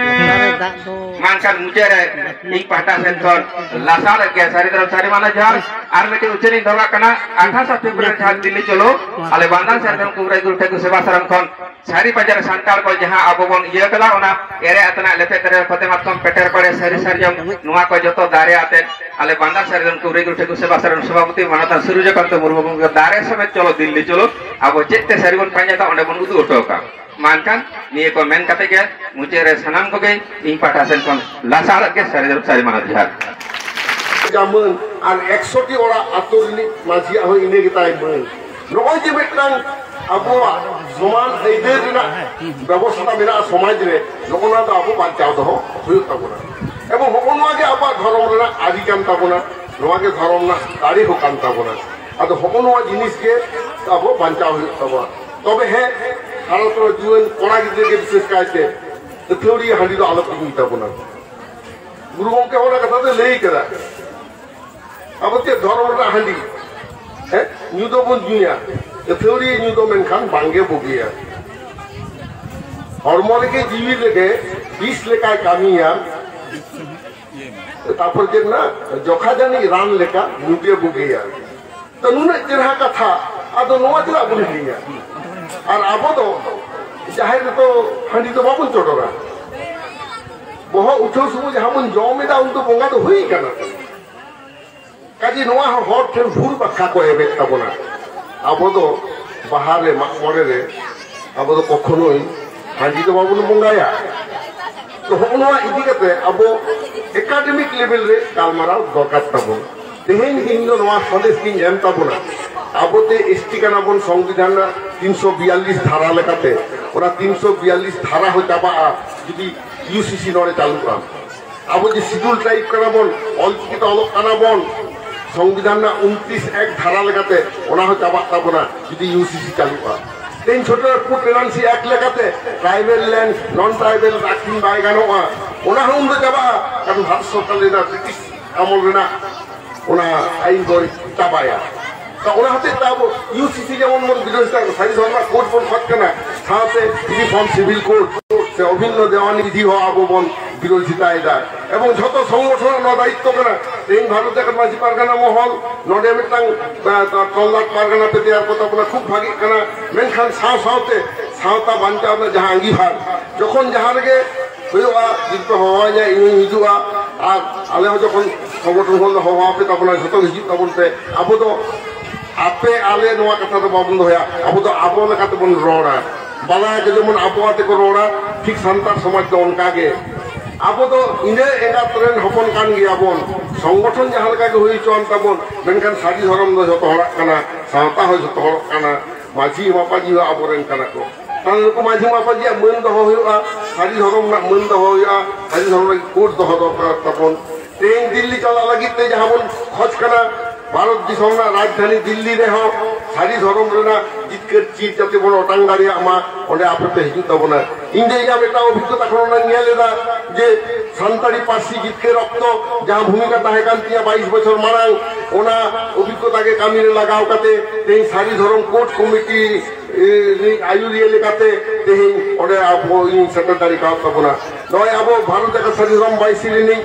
ᱢᱟ ᱮᱱᱠᱷᱟᱱ ᱢᱩᱪᱟᱹᱫ ᱨᱮ ᱤᱧ ᱯᱟᱦᱴᱟ ᱥᱮᱱ ᱠᱷᱚᱱ ᱞᱟᱥᱟᱲ ᱜᱮ ᱥᱟᱹᱨᱤ ᱫᱷᱚᱨᱚᱢ ᱥᱟᱹᱨᱤ ᱢᱟᱱᱟ ᱡᱚᱦᱟᱨ᱾ ᱟᱨ ᱢᱤᱫᱴᱮᱱ ᱩᱪᱷᱟᱹᱱᱤᱧ ᱫᱚᱦᱚ ᱠᱟᱜ ᱠᱟᱱᱟ, ᱟᱴᱷᱟᱥ ᱯᱷᱮᱵᱽᱨᱩᱣᱟᱨᱤ ᱡᱟᱦᱟᱸ ᱫᱤᱞᱞᱤ ᱪᱚᱞᱚ, ᱟᱞᱮ ᱵᱟᱱᱫᱟᱱ ᱥᱟᱹᱨᱤ ᱫᱷᱚᱨᱚᱢ ᱠᱩᱵᱨᱟᱹᱭ ᱜᱩᱨᱩ ᱴᱷᱟᱹᱠᱩᱨ ᱥᱮᱵᱟ ᱥᱟᱨᱚᱱ ᱠᱷᱚᱱ ᱥᱟᱹᱨᱤ ᱵᱟᱡᱟᱨ ᱨᱮ ᱥᱟᱱᱛᱟᱲ ᱠᱚ ᱡᱟᱦᱟᱸ ᱟᱵᱚ ᱵᱚᱱ ᱤᱭᱟᱹ ᱠᱟᱫᱟ, ᱚᱱᱟ ᱮᱨᱮ ᱟᱛᱮᱱᱟᱜ ᱞᱮᱯᱮ ᱛᱮᱨᱮ ᱯᱷᱚᱛᱮ ᱢᱟᱛᱠᱚᱢ ᱯᱮᱴᱮᱨ ᱯᱟᱲᱮ ᱥᱟᱹᱨᱤ ᱥᱟᱨᱡᱚᱢ, ᱱᱚᱣᱟ ᱠᱚ ᱡᱚᱛᱚ ᱫᱟᱨᱮ ᱟᱛᱮ ᱟᱞᱮ ᱵᱟᱱᱫᱟᱱ ᱥᱟᱹᱨᱤ ᱫᱷᱚᱨᱚᱢ ᱠᱩᱵᱨᱟᱹᱭ ᱜᱩᱨᱩ ᱴᱷᱟᱹᱠᱩᱨ ᱥᱮᱵᱟ ᱥᱟᱨᱚᱱ ᱥᱚᱵᱷᱟᱯᱚᱛᱤ ᱢᱟᱱᱚᱛᱟᱱ ᱥᱩᱨᱩᱡᱚᱠᱟᱱᱛᱚ ᱢᱩᱨᱢᱩ ᱜᱚᱢᱠᱮ ᱫᱟᱨᱮ ᱥᱚᱢᱮᱛ ᱪᱚᱞᱚ ᱫᱤᱞᱞᱤ ᱪᱚᱞᱚ, ᱟᱵᱚ ᱪᱮᱫ ᱛᱮ ᱥᱟᱹᱨᱤ ᱵᱚᱱ ᱯᱟᱸᱡᱟ ᱠᱟᱜ, ᱚᱸᱰᱮ ᱵᱚᱱ ᱩᱫᱩᱜ ᱦᱚᱴᱚ ᱠᱟᱜ᱾ ᱢᱟ ᱮᱱᱠᱷᱟᱱ ᱱᱤᱭᱟᱹ ᱠᱚ ᱢᱮᱱ ᱠᱟᱛᱮ ᱜᱮ ᱢᱩᱪᱟᱹᱫ ᱨᱮ ᱥᱟᱱᱟᱢ ᱠᱚᱜᱮ ᱤᱧ ᱯᱟᱦᱴᱟ ᱥᱮᱱ ᱠᱷᱚᱱ ᱞᱟᱥᱟᱲ ᱜᱮ ᱥᱟᱹᱨᱤ ᱫᱷᱚᱨᱚᱢ ᱥᱟᱹᱨᱤ ᱢᱟᱱᱚᱛ ᱡᱚᱦᱟᱨ᱾ ᱡᱟ ᱢᱟᱹᱱ ᱟᱨ ᱮᱠᱥᱚ ᱴᱤ ᱚᱲᱟᱜ ᱟᱛᱳ ᱨᱤᱱᱤᱡ ᱢᱟᱹᱡᱷᱤᱭᱟᱜ ᱦᱚᱸ ᱤᱱᱟᱹ ᱜᱮᱛᱟᱭ ᱢᱟᱹᱱ᱾ ᱱᱚᱜᱼᱚᱭ ᱡᱮ ᱢᱤᱫᱴᱟᱝ ᱟᱵᱚᱣᱟᱜ ᱥᱚᱢᱟᱱ ᱟᱹᱭᱫᱟᱹᱨ ᱨᱮᱱᱟᱜ ᱵᱮᱵᱚᱥᱛᱷᱟ ᱢᱮᱱᱟᱜᱼᱟ ᱥᱚᱢᱟᱡᱽ ᱨᱮ, ᱱᱚᱜᱼᱚ ᱱᱚᱣᱟ ᱫᱚ ᱟᱵᱚ ᱵᱟᱧᱪᱟᱣ ᱫᱚᱦᱚ ᱦᱩᱭᱩᱜ ᱛᱟᱵᱚᱱᱟ᱾ ᱮᱵᱚᱝ ᱦᱚᱸᱜᱼᱚ ᱱᱚᱣᱟ ᱜᱮ ᱟᱵᱚᱣᱟᱜ ᱫᱷᱚᱨᱚᱢ ᱨᱮᱱᱟᱜ ᱟᱹᱨᱤ ᱠᱟᱱ ᱛᱟᱵᱚᱱᱟ, ᱱᱚᱣᱟ ᱜᱮ ᱫᱷᱚᱨᱚᱢ ᱨᱮᱱᱟᱜ ᱫᱟᱲᱮ ᱦᱚᱸ ᱠᱟᱱ ᱛᱟᱵᱚᱱᱟ᱾ ᱟᱫᱚ ᱦᱚᱸᱜᱼᱚ ᱱᱚᱣᱟ ᱡᱤᱱᱤᱥ ᱜᱮ ᱟᱵᱚ ᱵᱟᱧᱪᱟᱣ ᱦᱩᱭᱩᱜ ᱛᱟᱵᱚᱱᱟ᱾ ᱛᱚᱵᱮ ᱦᱮᱸ, ᱦᱟᱨᱟ ᱛᱚᱨᱟ ᱡᱩᱣᱟᱹᱱ ᱠᱚᱲᱟ ᱜᱤᱫᱽᱨᱟᱹ ᱜᱮ ᱵᱤᱥᱮᱥ ᱠᱟᱭᱛᱮ ᱟᱹᱛᱷᱟᱹᱣᱲᱤ ᱦᱟᱺᱰᱤ ᱫᱚ ᱟᱞᱚ ᱯᱮ ᱧᱩᱭ ᱛᱟᱵᱚᱱᱟ᱾ ᱜᱩᱨᱩ ᱜᱚᱢᱠᱮ ᱚᱱᱟ ᱠᱟᱛᱷᱟ ᱫᱚ ᱞᱟᱹᱭ ᱠᱟᱫᱟ᱾ ᱟᱵᱚ ᱪᱮᱫ ᱫᱷᱚᱨᱚᱢ ᱨᱮᱱᱟᱜ ᱦᱟᱺᱰᱤ, ᱦᱮᱸ, ᱧᱩ ᱫᱚᱵᱚᱱ ᱧᱩᱭᱟ, ᱟᱹᱛᱷᱟᱹᱣᱲᱤ ᱧᱩ ᱫᱚ ᱢᱮᱱᱠᱷᱟᱱ ᱵᱟᱝᱜᱮ ᱵᱩᱜᱤᱭᱟ᱾ ᱦᱚᱲᱢᱚ ᱨᱮᱜᱮ ᱡᱤᱣᱤ ᱨᱮᱜᱮ ᱵᱤᱥ ᱞᱮᱠᱟᱭ ᱠᱟᱹᱢᱤᱭᱟ᱾ ᱛᱟᱨᱯᱚᱨ ᱪᱮᱫ ᱢᱮᱱᱟᱜᱼᱟ, ᱡᱚᱠᱷᱟ ᱡᱟᱹᱱᱤᱡ ᱨᱟᱱ ᱞᱮᱠᱟ ᱧᱩ ᱜᱮ ᱵᱩᱜᱤᱭᱟ᱾ ᱛᱚ ᱱᱩᱱᱟᱹᱜ ᱪᱮᱦᱨᱟ ᱠᱟᱛᱷᱟ, ᱟᱫᱚ ᱱᱚᱣᱟ ᱪᱮᱫᱟᱜ ᱵᱚᱱ ᱦᱤᱲᱤᱧᱟ? ᱟᱨ ᱟᱵᱚ ᱫᱚ ᱡᱟᱦᱮᱨ ᱨᱮᱫᱚ ᱦᱟᱺᱰᱤ ᱫᱚ ᱵᱟᱵᱚᱱ ᱪᱚᱰᱚᱨᱟ᱾ ᱵᱚᱦᱚᱜ ᱩᱴᱷᱟᱹᱣ ᱥᱚᱢᱚᱭ ᱡᱟᱦᱟᱸ ᱵᱚᱱ ᱡᱚᱢ ᱮᱫᱟ, ᱩᱱ ᱫᱚ ᱵᱚᱸᱜᱟ ᱫᱚ ᱦᱩᱭ ᱠᱟᱱᱟ᱾ ᱠᱟᱡᱮ ᱱᱚᱣᱟ ᱦᱚᱸ ᱦᱚᱲ ᱴᱷᱮᱱ ᱵᱷᱩᱞ ᱵᱟᱠᱷᱟ ᱠᱚ ᱮᱢᱮᱫ ᱛᱟᱵᱚᱱᱟ᱾ ᱟᱵᱚ ᱫᱚ ᱵᱟᱦᱟ ᱨᱮ, ᱢᱟᱜ ᱢᱚᱬᱮ ᱨᱮ ᱟᱵᱚ ᱫᱚ ᱠᱚᱠᱷᱚᱱᱳᱭ ᱦᱟᱺᱰᱤ ᱫᱚ ᱵᱟᱵᱚᱱ ᱵᱚᱸᱜᱟᱭᱟ᱾ ᱛᱚ ᱦᱚᱸᱜᱼᱚ ᱱᱚᱣᱟ ᱤᱫᱤ ᱠᱟᱛᱮ ᱟᱵᱚ ᱮᱠᱟᱰᱮᱢᱤᱠ ᱞᱮᱵᱮᱞ ᱨᱮ ᱜᱟᱞᱢᱟᱨᱟᱣ ᱫᱚᱨᱠᱟᱨ ᱛᱟᱵᱚᱱ᱾ ᱛᱮᱦᱮᱧ ᱤᱧ ᱫᱚ ᱱᱚᱣᱟ ᱥᱟᱸᱫᱮᱥ ᱜᱤᱧ ᱮᱢ ᱛᱟᱵᱚᱱᱟ, ᱟᱵᱚ ᱛᱮ ᱮᱥᱴᱤ ᱠᱟᱱᱟ ᱵᱚᱱ ᱥᱚᱝᱵᱤᱫᱷᱟᱱ ᱨᱮᱱᱟᱜ ᱛᱤᱱᱥᱚ ᱵᱤᱭᱟᱞᱞᱤᱥ ᱫᱷᱟᱨᱟ ᱞᱮᱠᱟᱛᱮ, ᱚᱱᱟ ᱛᱤᱱᱥᱚ ᱵᱤᱭᱟᱞᱞᱤᱥ ᱫᱷᱟᱨᱟ ᱦᱚᱸ ᱪᱟᱵᱟᱜᱼᱟ ᱡᱩᱫᱤ ᱤᱭᱩᱥᱤᱥᱤ ᱱᱚᱰᱮ ᱪᱟᱹᱞᱩᱜᱼᱟ᱾ ᱟᱵᱚ ᱡᱮ ᱥᱤᱰᱩᱞ ᱴᱨᱟᱭᱤᱵ ᱠᱟᱱᱟ ᱵᱚᱱ, ᱚᱞᱪᱤᱠᱤ ᱛᱮ ᱚᱞᱚᱜ ᱠᱟᱱᱟ ᱵᱚᱱ, ᱥᱚᱝᱵᱤᱫᱷᱟᱱ ᱨᱮᱱᱟᱜ ᱩᱱᱛᱨᱤᱥ ᱮᱠ ᱫᱷᱟᱨᱟ ᱞᱮᱠᱟᱛᱮ ᱚᱱᱟ ᱦᱚᱸ ᱪᱟᱵᱟᱜ ᱛᱟᱵᱚᱱᱟ ᱡᱩᱫᱤ ᱤᱭᱩᱥᱤᱥᱤ ᱪᱟᱹᱞᱩᱜᱼᱟ᱾ ᱛᱮᱦᱮᱧ ᱪᱷᱳᱴᱳᱱᱟᱜᱯᱩᱨ ᱴᱮᱱᱟᱱᱥᱤ ᱮᱠᱴ ᱞᱮᱠᱟᱛᱮ ᱴᱨᱟᱭᱵᱮᱞ ᱞᱮᱱᱰ, ᱱᱚᱱ ᱴᱨᱟᱭᱵᱮᱞ ᱟᱹᱠᱷᱨᱤᱧ ᱵᱟᱭ ᱜᱟᱱᱚᱜᱼᱟ, ᱚᱱᱟ ᱦᱚᱸ ᱩᱱᱫᱚ ᱪᱟᱵᱟᱜᱼᱟ, ᱠᱟᱨᱚᱱ ᱵᱷᱟᱨᱚᱛ ᱥᱚᱨᱠᱟᱨ ᱞᱟᱹᱭᱫᱟ ᱵᱨᱤᱴᱤᱥ ᱟᱢᱚᱞ ᱨᱮᱱᱟᱜ ᱚᱱᱟ ᱟᱭᱤᱱ ᱫᱚᱭ ᱪᱟᱵᱟᱭᱟ᱾ ᱛᱚ ᱚᱱᱟ ᱦᱚᱛᱮᱡ ᱛᱮ ᱟᱵᱚ ᱤᱭᱩᱥᱤᱥᱤ ᱡᱮᱢᱚᱱ ᱵᱚᱱ ᱵᱤᱨᱳᱫᱷᱤᱛᱟ, ᱥᱟᱹᱨᱤ ᱫᱷᱚᱨᱚᱢ ᱨᱮᱱᱟᱜ ᱠᱳᱰ ᱵᱚᱱ ᱠᱷᱚᱡ ᱠᱟᱱᱟ, ᱥᱟᱶᱛᱮ ᱤᱭᱩᱱᱤᱯᱷᱚᱨᱢ ᱥᱤᱵᱤᱞ ᱠᱳᱰ ᱥᱮ ᱚᱵᱷᱤᱱᱱᱚ ᱫᱮᱣᱟᱱᱤ ᱵᱤᱫᱷᱤ ᱦᱚᱸ ᱟᱵᱚ ᱵᱚᱱ ᱵᱤᱨᱳᱫᱷᱤᱛᱟᱭᱮᱫᱟ᱾ ᱮᱵᱚᱝ ᱡᱷᱚᱛᱚ ᱥᱚᱝᱜᱚᱴᱷᱚᱱ ᱱᱚᱣᱟ ᱫᱟᱭᱤᱛᱛᱚ ᱠᱟᱱᱟ᱾ ᱛᱮᱦᱮᱧ ᱵᱷᱟᱨᱚᱛ ᱡᱟᱠᱟᱛ ᱢᱟᱹᱡᱷᱤ ᱯᱟᱨᱜᱟᱱᱟ ᱢᱚᱦᱚᱞ ᱱᱚᱰᱮ ᱢᱤᱫᱴᱟᱝ, ᱟᱸ, ᱛᱚᱞᱞᱟᱴ ᱯᱟᱨᱜᱟᱱᱟ ᱯᱮ ᱛᱮᱭᱟᱨ ᱠᱚ ᱛᱟᱵᱚᱱᱟ, ᱠᱷᱩᱵ ᱵᱷᱟᱜᱤᱜ ᱠᱟᱱᱟ᱾ ᱢᱮᱱᱠᱷᱟᱱ ᱥᱟᱶ ᱥᱟᱶᱛᱮ ᱥᱟᱶᱛᱟ ᱵᱟᱧᱪᱟᱣ ᱨᱮᱱᱟᱜ ᱡᱟᱦᱟᱸ ᱟᱸᱜᱤᱵᱷᱟᱨ, ᱡᱚᱠᱷᱚᱱ ᱡᱟᱦᱟᱸ ᱨᱮᱜᱮ ᱦᱩᱭᱩᱜᱼᱟ, ᱡᱩᱫᱤ ᱯᱮ ᱦᱚᱦᱚᱣᱟᱹᱧᱟ, ᱤᱧ ᱦᱚᱧ ᱦᱤᱡᱩᱜᱼᱟ᱾ ᱟᱨ ᱟᱞᱮ ᱦᱚᱸ ᱡᱚᱠᱷᱚᱱ ᱥᱚᱝᱜᱚᱴᱷᱚᱱ ᱠᱷᱚᱱ ᱞᱮ ᱦᱚᱦᱚᱣᱟᱯᱮ ᱛᱟᱵᱚᱱᱟ, ᱡᱷᱚᱛᱚ ᱜᱮ ᱦᱤᱡᱩᱜ ᱛᱟᱵᱚᱱ ᱯᱮ᱾ ᱟᱵᱚ ᱫᱚ ᱟᱯᱮ ᱟᱞᱮ ᱱᱚᱣᱟ ᱠᱟᱛᱷᱟ ᱫᱚ ᱵᱟᱵᱚᱱ ᱫᱚᱦᱚᱭᱟ, ᱟᱵᱚ ᱫᱚ ᱟᱵᱚ ᱞᱮᱠᱟ ᱛᱮᱵᱚᱱ ᱨᱚᱲᱟ᱾ ᱵᱟᱞᱟᱭᱟ ᱠᱚ ᱡᱮᱢᱚᱱ ᱟᱵᱚ ᱟᱛᱮ ᱠᱚ ᱨᱚᱲᱟ, ᱴᱷᱤᱠ ᱥᱟᱱᱛᱟᱲ ᱥᱚᱢᱟᱡᱽ ᱫᱚ ᱚᱱᱠᱟ ᱜᱮ᱾ ᱟᱵᱚ ᱫᱚ ᱤᱱᱟᱹ ᱮᱸᱜᱟᱛ ᱨᱮᱱ ᱦᱚᱯᱚᱱ ᱠᱟᱱ ᱜᱮᱭᱟᱵᱚᱱ᱾ ᱥᱚᱝᱜᱚᱴᱷᱚᱱ ᱡᱟᱦᱟᱸ ᱞᱮᱠᱟ ᱜᱮ ᱦᱩᱭ ᱦᱚᱪᱚᱣᱟᱱ ᱛᱟᱵᱚᱱ, ᱢᱮᱱᱠᱷᱟᱱ ᱥᱟᱹᱨᱤ ᱫᱷᱚᱨᱚᱢ ᱫᱚ ᱡᱷᱚᱛᱚ ᱦᱚᱲᱟᱜ ᱠᱟᱱᱟ, ᱥᱟᱶᱛᱟ ᱦᱚᱸ ᱡᱷᱚᱛᱚ ᱦᱚᱲᱟᱜ ᱠᱟᱱᱟ᱾ ᱢᱟᱹᱡᱷᱤ ᱢᱟᱯᱟᱡᱤ ᱦᱚᱸ ᱟᱵᱚᱨᱮᱱ ᱠᱟᱱᱟ ᱠᱚ᱾ ᱛᱟᱦᱞᱮ ᱱᱩᱠᱩ ᱢᱟᱹᱡᱷᱤ ᱢᱟᱯᱟᱡᱤᱭᱟᱜ ᱢᱟᱹᱱ ᱫᱚᱦᱚ ᱦᱩᱭᱩᱜᱼᱟ, ᱥᱟᱹᱨᱤ ᱫᱷᱚᱨᱚᱢ ᱨᱮᱱᱟᱜ ᱢᱟᱹᱱ ᱫᱚᱦᱚ ᱦᱩᱭᱩᱜᱼᱟ, ᱥᱟᱹᱨᱤ ᱫᱷᱚᱨᱚᱢ ᱞᱟᱹᱜᱤᱫ ᱠᱳᱰ ᱫᱚᱦᱚ ᱫᱚᱨᱠᱟᱨ ᱛᱟᱵᱚᱱ᱾ ᱛᱮᱦᱮᱧ ᱫᱤᱞᱞᱤ ᱪᱟᱞᱟᱜ ᱞᱟᱹᱜᱤᱫ ᱛᱮ ᱡᱟᱦᱟᱸ ᱵᱚᱱ ᱠᱷᱚᱡᱽ ᱠᱟᱱᱟ, ᱵᱷᱟᱨᱚᱛ ᱫᱤᱥᱚᱢ ᱨᱮᱱᱟᱜ ᱨᱟᱡᱽᱫᱷᱟᱱᱤ ᱫᱤᱞᱞᱤ ᱨᱮᱦᱚᱸ ᱥᱟᱹᱨᱤ ᱫᱷᱚᱨᱚᱢ ᱨᱮᱱᱟᱜ ᱡᱤᱛᱠᱟᱹᱨ ᱪᱤᱨ ᱡᱟᱛᱮ ᱵᱚᱱ ᱚᱴᱟᱝ ᱫᱟᱲᱮᱭᱟᱜ ᱢᱟ, ᱚᱸᱰᱮ ᱟᱯᱮ ᱯᱮ ᱦᱤᱡᱩᱜ ᱛᱟᱵᱚᱱᱟ᱾ ᱤᱧ ᱫᱚ ᱤᱧᱟᱹᱜ ᱢᱤᱫᱴᱟᱝ ᱚᱵᱷᱤᱜᱽᱜᱚᱛᱟ ᱠᱷᱚᱱ ᱚᱱᱟᱧ ᱧᱮᱞ ᱮᱫᱟ ᱡᱮ ᱥᱟᱱᱛᱟᱲᱤ ᱯᱟᱹᱨᱥᱤ ᱡᱤᱛᱠᱟᱹᱨ ᱚᱠᱛᱚ ᱡᱟᱦᱟᱸ ᱵᱷᱩᱢᱤᱠᱟ ᱛᱟᱦᱮᱸ ᱠᱟᱱ ᱛᱤᱧᱟ ᱵᱟᱭᱤᱥ ᱵᱚᱪᱷᱚᱨ ᱢᱟᱲᱟᱝ, ᱚᱱᱟ ᱚᱵᱷᱤᱜᱽᱜᱚᱛᱟ ᱜᱮ ᱠᱟᱹᱢᱤ ᱨᱮ ᱞᱟᱜᱟᱣ ᱠᱟᱛᱮ ᱛᱮᱦᱮᱧ ᱥᱟᱹᱨᱤ ᱫᱷᱚᱨᱚᱢ ᱠᱳᱰ ᱠᱚᱢᱤᱴᱤ, ᱮ, ᱨᱤᱱ ᱟᱹᱭᱩᱨᱤᱭᱟᱹ ᱞᱮᱠᱟᱛᱮ ᱛᱮᱦᱮᱧ ᱚᱸᱰᱮ ᱟᱵᱚ ᱤᱧ ᱥᱮᱴᱮᱨ ᱫᱟᱲᱮ ᱠᱟᱣᱫ ᱛᱟᱵᱚᱱᱟ᱾ ᱱᱚᱜᱼᱚᱭ ᱟᱵᱚ ᱵᱷᱟᱨᱚᱛ ᱡᱟᱠᱟᱛ ᱥᱟᱹᱨᱤ ᱫᱷᱚᱨᱚᱢ ᱵᱟᱭᱤᱥᱤ ᱨᱤᱱᱤᱡ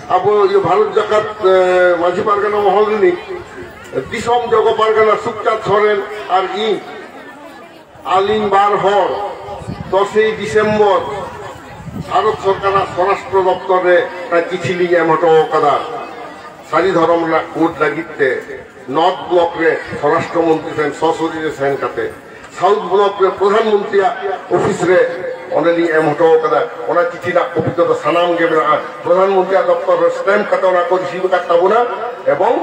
ᱟᱵᱚ ᱤᱭᱟᱹ ᱵᱷᱟᱨᱚᱛ ᱡᱟᱠᱟᱛ, ᱮ, ᱢᱟᱹᱡᱷᱤ ᱯᱟᱨᱜᱟᱱᱟ ᱢᱚᱦᱚᱞ ᱨᱤᱱᱤᱡ ᱫᱤᱥᱚᱢ ᱡᱚᱜᱚ ᱯᱟᱨᱜᱟᱱᱟ ᱥᱩᱠᱪᱟᱸᱫᱽ ᱥᱚᱨᱮᱱ ᱟᱨ ᱤᱧ, ᱟᱹᱞᱤᱧ ᱵᱟᱨ ᱦᱚᱲ ᱫᱚᱥᱮᱭ ᱰᱤᱥᱮᱢᱵᱚᱨ ᱵᱷᱟᱨᱚᱛ ᱥᱚᱨᱠᱟᱨᱟᱜ ᱥᱚᱨᱟᱥᱴᱨᱚ ᱫᱚᱯᱛᱚᱨ ᱨᱮ ᱚᱱᱟ ᱪᱤᱴᱷᱤ ᱞᱤᱧ ᱮᱢ ᱦᱚᱴᱚ ᱟᱠᱟᱫᱟ ᱥᱟᱹᱨᱤ ᱫᱷᱚᱨᱚᱢ ᱨᱮᱱᱟᱜ ᱠᱳᱰ ᱞᱟᱹᱜᱤᱫ ᱛᱮ᱾ ᱱᱚᱨᱛᱷ ᱵᱞᱚᱠ ᱨᱮ ᱥᱚᱨᱟᱥᱴᱨᱚ ᱢᱚᱱᱛᱨᱤ ᱴᱷᱮᱱ ᱥᱚᱥᱚᱨᱤᱨᱮ ᱥᱮᱱ ᱠᱟᱛᱮ, ᱥᱟᱣᱩᱛᱷ ᱵᱞᱚᱠ ᱨᱮ ᱯᱨᱚᱫᱷᱟᱱ ᱢᱚᱱᱛᱨᱤᱭᱟᱜ ᱚᱯᱷᱤᱥ ᱨᱮ ᱚᱸᱰᱮ ᱞᱤᱧ ᱮᱢ ᱦᱚᱴᱚ ᱟᱠᱟᱫᱟ᱾ ᱚᱱᱟ ᱪᱤᱴᱷᱤ ᱨᱮᱱᱟᱜ ᱠᱚᱯᱤ ᱠᱚᱫᱚ ᱥᱟᱱᱟᱢ ᱜᱮ ᱢᱮᱱᱟᱜᱼᱟ᱾ ᱯᱨᱚᱫᱷᱟᱱ ᱢᱚᱱᱛᱨᱤᱭᱟᱜ ᱫᱚᱯᱛᱚᱨ ᱨᱮ ᱥᱴᱮᱢᱯ ᱠᱟᱛᱮ ᱚᱱᱟ ᱠᱚ ᱨᱤᱥᱤᱵᱷ ᱟᱠᱟᱫ ᱛᱟᱵᱚᱱᱟ ᱮᱵᱚᱝ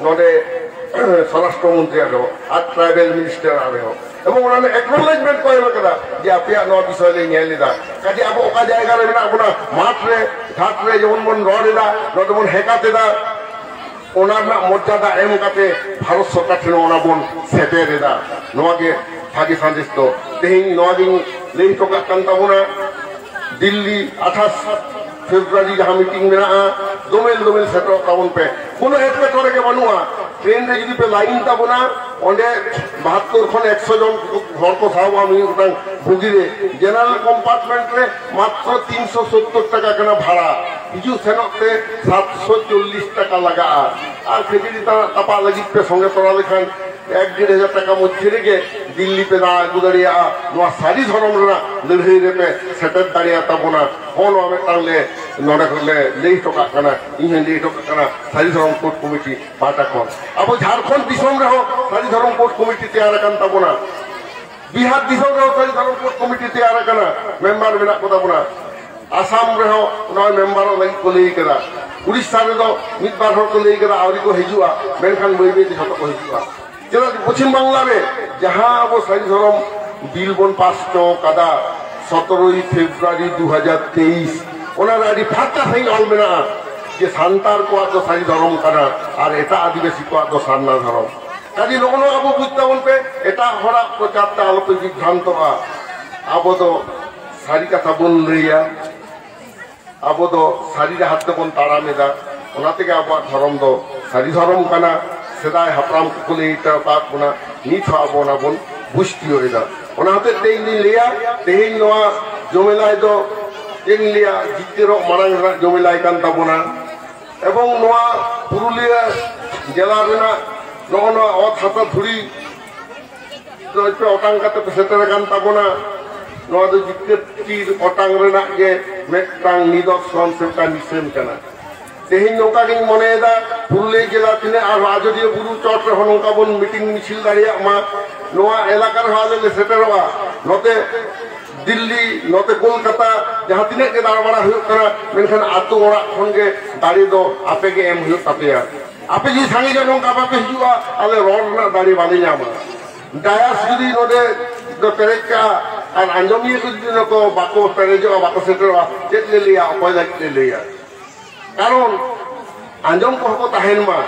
ᱱᱚᱰᱮ ᱥᱚᱨᱟᱥᱴᱨᱚ ᱢᱚᱱᱛᱨᱤᱭᱟᱜ ᱨᱮᱦᱚᱸ ᱟᱨ ᱴᱨᱟᱭᱵᱮᱞ ᱢᱤᱱᱤᱥᱴᱟᱨᱟᱜ ᱨᱮᱦᱚᱸ, ᱮᱵᱚᱝ ᱚᱱᱟ ᱨᱮᱱᱟᱜ ᱮᱠᱱᱚᱞᱮᱡᱽᱢᱮᱱᱴ ᱠᱚ ᱮᱢ ᱟᱠᱟᱫᱟ ᱡᱮ ᱟᱯᱮᱭᱟᱜ ᱱᱚᱣᱟ ᱵᱤᱥᱚᱭ ᱞᱮ ᱧᱮᱞ ᱮᱫᱟ᱾ ᱠᱟᱡᱮ ᱟᱵᱚ ᱚᱠᱟ ᱡᱟᱭᱜᱟ ᱨᱮ ᱢᱮᱱᱟᱜ ᱵᱚᱱᱟ, ᱢᱟᱴᱷ ᱨᱮ, ᱜᱷᱟᱴ ᱨᱮ ᱡᱮᱢᱚᱱ ᱵᱚᱱ ᱨᱚᱲ ᱮᱫᱟ, ᱱᱚᱰᱮ ᱵᱚᱱ ᱦᱮᱠᱟᱛ ᱮᱫᱟ, ᱚᱱᱟ ᱨᱮᱱᱟᱜ ᱢᱚᱨᱡᱟᱫᱟ ᱮᱢ ᱠᱟᱛᱮ ᱵᱷᱟᱨᱚᱛ ᱥᱚᱨᱠᱟᱨ ᱴᱷᱮᱱ ᱚᱱᱟ ᱵᱚᱱ ᱥᱮᱴᱮᱨ ᱮᱫᱟ᱾ ᱱᱚᱣᱟ ᱜᱮ ᱵᱷᱟᱜᱮ ᱥᱟᱸᱫᱮᱥ ᱫᱚ᱾ ᱛᱮᱦᱮᱧ ᱱᱚᱣᱟ ᱜᱤᱧ ᱞᱟᱹᱭ ᱦᱚᱴᱚ ᱠᱟᱜ ᱠᱟᱱ ᱛᱟᱵᱚᱱᱟ, ᱫᱤᱞᱞᱤ ᱟᱴᱷᱟᱥ ᱯᱷᱮᱵᱽᱨᱩᱣᱟᱨᱤ ᱡᱟᱦᱟᱸ ᱢᱤᱴᱤᱝ ᱢᱮᱱᱟᱜᱼᱟ, ᱫᱚᱢᱮᱞ ᱫᱚᱢᱮᱞ ᱥᱮᱴᱮᱨᱚᱜ ᱛᱟᱵᱚᱱ ᱯᱮ᱾ ᱠᱳᱱᱳ ᱮᱴᱠᱮᱴᱚᱬᱮ ᱜᱮ ᱵᱟᱹᱱᱩᱜᱼᱟ᱾ ᱴᱨᱮᱱ ᱨᱮ ᱡᱩᱫᱤ ᱯᱮ ᱞᱟᱭᱤᱱ ᱛᱟᱵᱚᱱᱟ, ᱚᱸᱰᱮ ᱵᱟᱦᱟᱛᱛᱳᱨ ᱠᱷᱚᱱ ᱮᱠᱥᱚ ᱡᱚᱱ ᱦᱚᱲ ᱠᱚ ᱥᱟᱦᱚᱵᱼᱟ ᱢᱤᱫ ᱜᱚᱴᱟᱝ ᱵᱩᱜᱤ ᱨᱮ᱾ ᱡᱮᱱᱟᱨᱮᱞ ᱠᱚᱢᱯᱟᱨᱴᱢᱮᱱᱴ ᱨᱮ ᱢᱟᱛᱨᱚ ᱛᱤᱱᱥᱚ ᱥᱚᱛᱛᱚᱨ ᱴᱟᱠᱟ ᱠᱟᱱᱟ ᱵᱷᱟᱲᱟ, ᱦᱤᱡᱩᱜ ᱥᱮᱱᱚᱜ ᱛᱮ ᱥᱟᱛᱥᱚ ᱪᱚᱞᱞᱤᱥ ᱴᱟᱠᱟ ᱞᱟᱜᱟᱜᱼᱟ᱾ ᱟᱨ ᱠᱷᱟᱹᱡᱟᱹᱲᱤ ᱛᱟᱯᱟᱜ ᱞᱟᱹᱜᱤᱫ ᱯᱮ ᱥᱚᱸᱜᱮ ᱛᱚᱨᱟ ᱞᱮᱠᱷᱟᱱ ᱮᱠ ᱰᱮᱲ ᱦᱟᱡᱟᱨ ᱴᱟᱠᱟ ᱢᱚᱫᱽᱫᱷᱮ ᱨᱮᱜᱮ ᱫᱤᱞᱞᱤ ᱯᱮ ᱫᱟᱬᱟ ᱟᱹᱜᱩ ᱫᱟᱲᱮᱭᱟᱜᱼᱟ᱾ ᱱᱚᱣᱟ ᱥᱟᱹᱨᱤ ᱫᱷᱚᱨᱚᱢ ᱨᱮᱱᱟᱜ ᱞᱟᱹᱲᱦᱟᱹᱭ ᱨᱮᱯᱮ ᱥᱮᱴᱮᱨ ᱫᱟᱲᱮᱭᱟᱛᱟ ᱵᱚᱱᱟ᱾ ᱦᱚᱸ, ᱱᱚᱣᱟ ᱢᱤᱫᱴᱟᱝ ᱞᱮ ᱱᱚᱰᱮ ᱠᱷᱚᱱ ᱞᱮ ᱞᱟᱹᱭ ᱦᱚᱴᱚ ᱠᱟᱜ ᱠᱟᱱᱟ, ᱤᱧ ᱦᱚᱸᱧ ᱞᱟᱹᱭ ᱦᱚᱴᱚ ᱠᱟᱜ ᱠᱟᱱᱟ, ᱥᱟᱹᱨᱤ ᱫᱷᱚᱨᱚᱢ ᱠᱳᱰ ᱠᱚᱢᱤᱴᱤ ᱯᱟᱦᱴᱟ ᱠᱷᱚᱱ᱾ ᱟᱵᱚ ᱡᱷᱟᱲᱠᱷᱚᱸᱰ ᱫᱤᱥᱚᱢ ᱨᱮᱦᱚᱸ ᱥᱟᱹᱨᱤ ᱫᱷᱚᱨᱚᱢ ᱠᱳᱰ ᱠᱚᱢᱤᱴᱤ ᱛᱮᱭᱟᱨ ᱟᱠᱟᱱ ᱛᱟᱵᱚᱱᱟ, ᱵᱤᱦᱟᱨ ᱫᱤᱥᱚᱢ ᱨᱮᱦᱚᱸ ᱥᱟᱹᱨᱤ ᱫᱷᱚᱨᱚᱢ ᱠᱳᱰ ᱠᱚᱢᱤᱴᱤ ᱛᱮᱭᱟᱨ ᱟᱠᱟᱱᱟ, ᱢᱮᱢᱵᱟᱨ ᱢᱮᱱᱟᱜ ᱠᱚ ᱛᱟᱵᱚᱱᱟ᱾ ᱟᱥᱟᱢ ᱨᱮᱦᱚᱸ ᱱᱚᱜᱼᱚᱭ ᱢᱮᱢᱵᱟᱨᱚᱜ ᱞᱟᱹᱜᱤᱫ ᱠᱚ ᱞᱟᱹᱭ ᱠᱟᱫᱟ᱾ ᱩᱲᱤᱥᱥᱟ ᱨᱮᱫᱚ ᱢᱤᱫ ᱵᱟᱨ ᱦᱚᱲ ᱠᱚ ᱞᱟᱹᱭ ᱠᱟᱫᱟ, ᱟᱹᱣᱨᱤ ᱠᱚ ᱦᱤᱡᱩᱜᱼᱟ, ᱢᱮᱱᱠᱷᱟᱱ ᱵᱟᱹᱭ ᱵᱟᱹᱭ ᱛᱮ ᱡᱷᱚᱛᱚ ᱠᱚ ᱦᱤᱡᱩᱜᱼᱟ᱾ ᱪᱮᱫᱟᱜ ᱯᱚᱪᱷᱤᱢ ᱵᱟᱝᱞᱟ ᱨᱮ ᱡᱟᱦᱟᱸ ᱟᱵᱚ ᱥᱟᱹᱨᱤ ᱫᱷᱚᱨᱚᱢ ᱵᱤᱞ ᱵᱚᱱ ᱯᱟᱥ ᱦᱚᱪᱚ ᱠᱟᱫᱟ ᱥᱚᱛᱨᱚᱭ ᱯᱷᱮᱵᱽᱨᱩᱣᱟᱨᱤ ᱫᱩ ᱦᱟᱡᱟᱨ ᱛᱮᱭᱤᱥ, ᱚᱱᱟ ᱨᱮ ᱟᱹᱰᱤ ᱯᱷᱟᱨᱪᱟ ᱥᱟᱺᱦᱤᱡ ᱚᱞ ᱢᱮᱱᱟᱜᱼᱟ ᱡᱮ ᱥᱟᱱᱛᱟᱲ ᱠᱚᱣᱟᱜ ᱫᱚ ᱥᱟᱹᱨᱤ ᱫᱷᱚᱨᱚᱢ ᱠᱟᱱᱟ ᱟᱨ ᱮᱴᱟᱜ ᱟᱹᱫᱤᱵᱟᱹᱥᱤ ᱠᱚᱣᱟᱜ ᱫᱚ ᱥᱟᱨᱱᱟ ᱫᱷᱚᱨᱚᱢ᱾ ᱠᱟᱡᱮ ᱱᱚᱜᱼᱚ ᱱᱚᱣᱟ ᱟᱵᱚ ᱵᱩᱡᱽ ᱛᱟᱵᱚᱱ ᱯᱮ, ᱮᱴᱟᱜ ᱦᱚᱲᱟᱜ ᱯᱨᱚᱪᱟᱨ ᱛᱮ ᱟᱞᱚᱯᱮ ᱵᱤᱵᱷᱨᱟᱱᱛᱚᱜᱼᱟ᱾ ᱟᱵᱚ ᱫᱚ ᱥᱟᱹᱨᱤ ᱠᱟᱛᱷᱟ ᱵᱚᱱ ᱞᱟᱹᱭᱟ, ᱟᱵᱚ ᱫᱚ ᱥᱟᱹᱨᱤ ᱰᱟᱦᱟᱨ ᱛᱮᱵᱚᱱ ᱛᱟᱲᱟᱢ ᱮᱫᱟ, ᱚᱱᱟ ᱛᱮᱜᱮ ᱟᱵᱚᱣᱟᱜ ᱫᱷᱚᱨᱚᱢ ᱫᱚ ᱥᱟᱹᱨᱤ ᱫᱷᱚᱨᱚᱢ ᱠᱟᱱᱟ᱾ ᱥᱮᱫᱟᱭ ᱦᱟᱯᱲᱟᱢ ᱠᱚᱠᱚ ᱞᱟᱹᱭ ᱦᱚᱴᱚ ᱟᱠᱟᱫ ᱵᱚᱱᱟ, ᱱᱤᱛ ᱦᱚᱸ ᱟᱵᱚ ᱚᱱᱟ ᱵᱚᱱ ᱵᱩᱡᱽ ᱛᱤᱭᱳᱜ ᱮᱫᱟ᱾ ᱚᱱᱟ ᱦᱚᱛᱮᱡ ᱛᱮ ᱤᱧ ᱫᱩᱧ ᱞᱟᱹᱭᱟ, ᱛᱮᱦᱮᱧ ᱱᱚᱣᱟ ᱡᱚᱢᱮᱞᱟᱭ ᱫᱚ ᱪᱮᱫ ᱤᱧ ᱞᱟᱹᱭᱟ, ᱡᱤᱛᱠᱟᱹᱨᱚᱜ ᱢᱟᱲᱟᱝ ᱨᱮᱱᱟᱜ ᱡᱚᱢᱮᱞᱟᱭ ᱠᱟᱱ ᱛᱟᱵᱚᱱᱟ᱾ ᱮᱵᱚᱝ ᱱᱚᱣᱟ ᱯᱩᱨᱩᱞᱤᱭᱟᱹ ᱡᱮᱞᱟ ᱨᱮᱱᱟᱜ ᱱᱚᱜᱼᱚ ᱱᱚᱣᱟ ᱚᱛ ᱦᱟᱥᱟ ᱫᱷᱩᱲᱤ ᱫᱚ ᱯᱮ ᱚᱴᱟᱝ ᱠᱟᱛᱮ ᱯᱮ ᱥᱮᱴᱮᱨ ᱟᱠᱟᱱ ᱛᱟᱵᱚᱱᱟ᱾ ᱱᱚᱣᱟ ᱫᱚ ᱡᱤᱛᱠᱟᱹᱨ ᱛᱤᱨ ᱚᱴᱟᱝ ᱨᱮᱱᱟᱜ ᱜᱮ ᱢᱤᱫᱴᱟᱝ ᱱᱤᱫᱚᱨᱥᱚᱱ ᱥᱮ ᱢᱤᱫᱴᱟᱝ ᱱᱤᱥᱟᱹᱱ ᱠᱟᱱᱟ᱾ ᱛᱮᱦᱮᱧ ᱱᱚᱝᱠᱟ ᱜᱤᱧ ᱢᱚᱱᱮᱭᱮᱫᱟ, ᱯᱩᱨᱩᱞᱤᱭᱟᱹ ᱡᱮᱞᱟ ᱛᱤᱱᱟᱹᱜ ᱟᱨ ᱟᱡᱚᱫᱤᱭᱟᱹ ᱵᱩᱨᱩ ᱪᱚᱴ ᱨᱮᱦᱚᱸ ᱱᱚᱝᱠᱟ ᱵᱚᱱ ᱢᱤᱴᱤᱝ ᱢᱤᱪᱷᱤᱞ ᱫᱟᱲᱮᱭᱟᱜ ᱢᱟ᱾ ᱱᱚᱣᱟ ᱮᱞᱟᱠᱟ ᱨᱮᱦᱚᱸ ᱟᱞᱮ ᱞᱮ ᱥᱮᱴᱮᱨᱚᱜᱼᱟ᱾ ᱱᱚᱛᱮ ᱫᱤᱞᱞᱤ, ᱱᱚᱛᱮ ᱠᱳᱞᱠᱟᱛᱟ, ᱡᱟᱦᱟᱸ ᱛᱤᱱᱟᱹᱜ ᱜᱮ ᱫᱟᱬᱟ ᱵᱟᱲᱟ ᱦᱩᱭᱩᱜ ᱠᱟᱱᱟ, ᱢᱮᱱᱠᱷᱟᱱ ᱟᱛᱳ ᱚᱲᱟᱜ ᱠᱷᱚᱱ ᱜᱮ ᱫᱟᱲᱮ ᱫᱚ ᱟᱯᱮ ᱜᱮ ᱮᱢ ᱦᱩᱭᱩᱜ ᱛᱟᱯᱮᱭᱟ᱾ ᱟᱯᱮ ᱡᱩᱫᱤ ᱥᱟᱸᱜᱮ ᱧᱚᱜ ᱱᱚᱝᱠᱟ ᱵᱟᱯᱮ ᱦᱤᱡᱩᱜᱼᱟ, ᱟᱞᱮ ᱨᱚᱲ ᱨᱮᱱᱟᱜ ᱫᱟᱲᱮ ᱵᱟᱞᱮ ᱧᱟᱢᱟ᱾ ᱰᱟᱭᱟᱥ ᱡᱩᱫᱤ ᱱᱚᱰᱮ ᱫᱚ ᱯᱮᱨᱮᱡ ᱠᱟᱜᱼᱟ ᱟᱨ ᱟᱸᱡᱚᱢᱤᱭᱟᱹ ᱠᱚ ᱡᱩᱫᱤ ᱱᱚᱠᱚ ᱵᱟᱠᱚ ᱯᱮᱨᱮᱡᱚᱜᱼᱟ, ᱵᱟᱠᱚ ᱥᱮᱴᱮᱨᱚᱜᱼᱟ, ᱪᱮᱫ ᱞᱮ ᱞᱟᱹᱭᱟ, ᱚᱠᱚᱭ ᱞᱟᱹᱜᱤᱫ ᱞᱮ ᱞᱟᱹᱭᱟ? ᱠᱟᱨᱚᱱ ᱟᱸᱡᱚᱢ ᱠᱚᱦᱚᱸ ᱠᱚ ᱛᱟᱦᱮᱱ ᱢᱟ᱾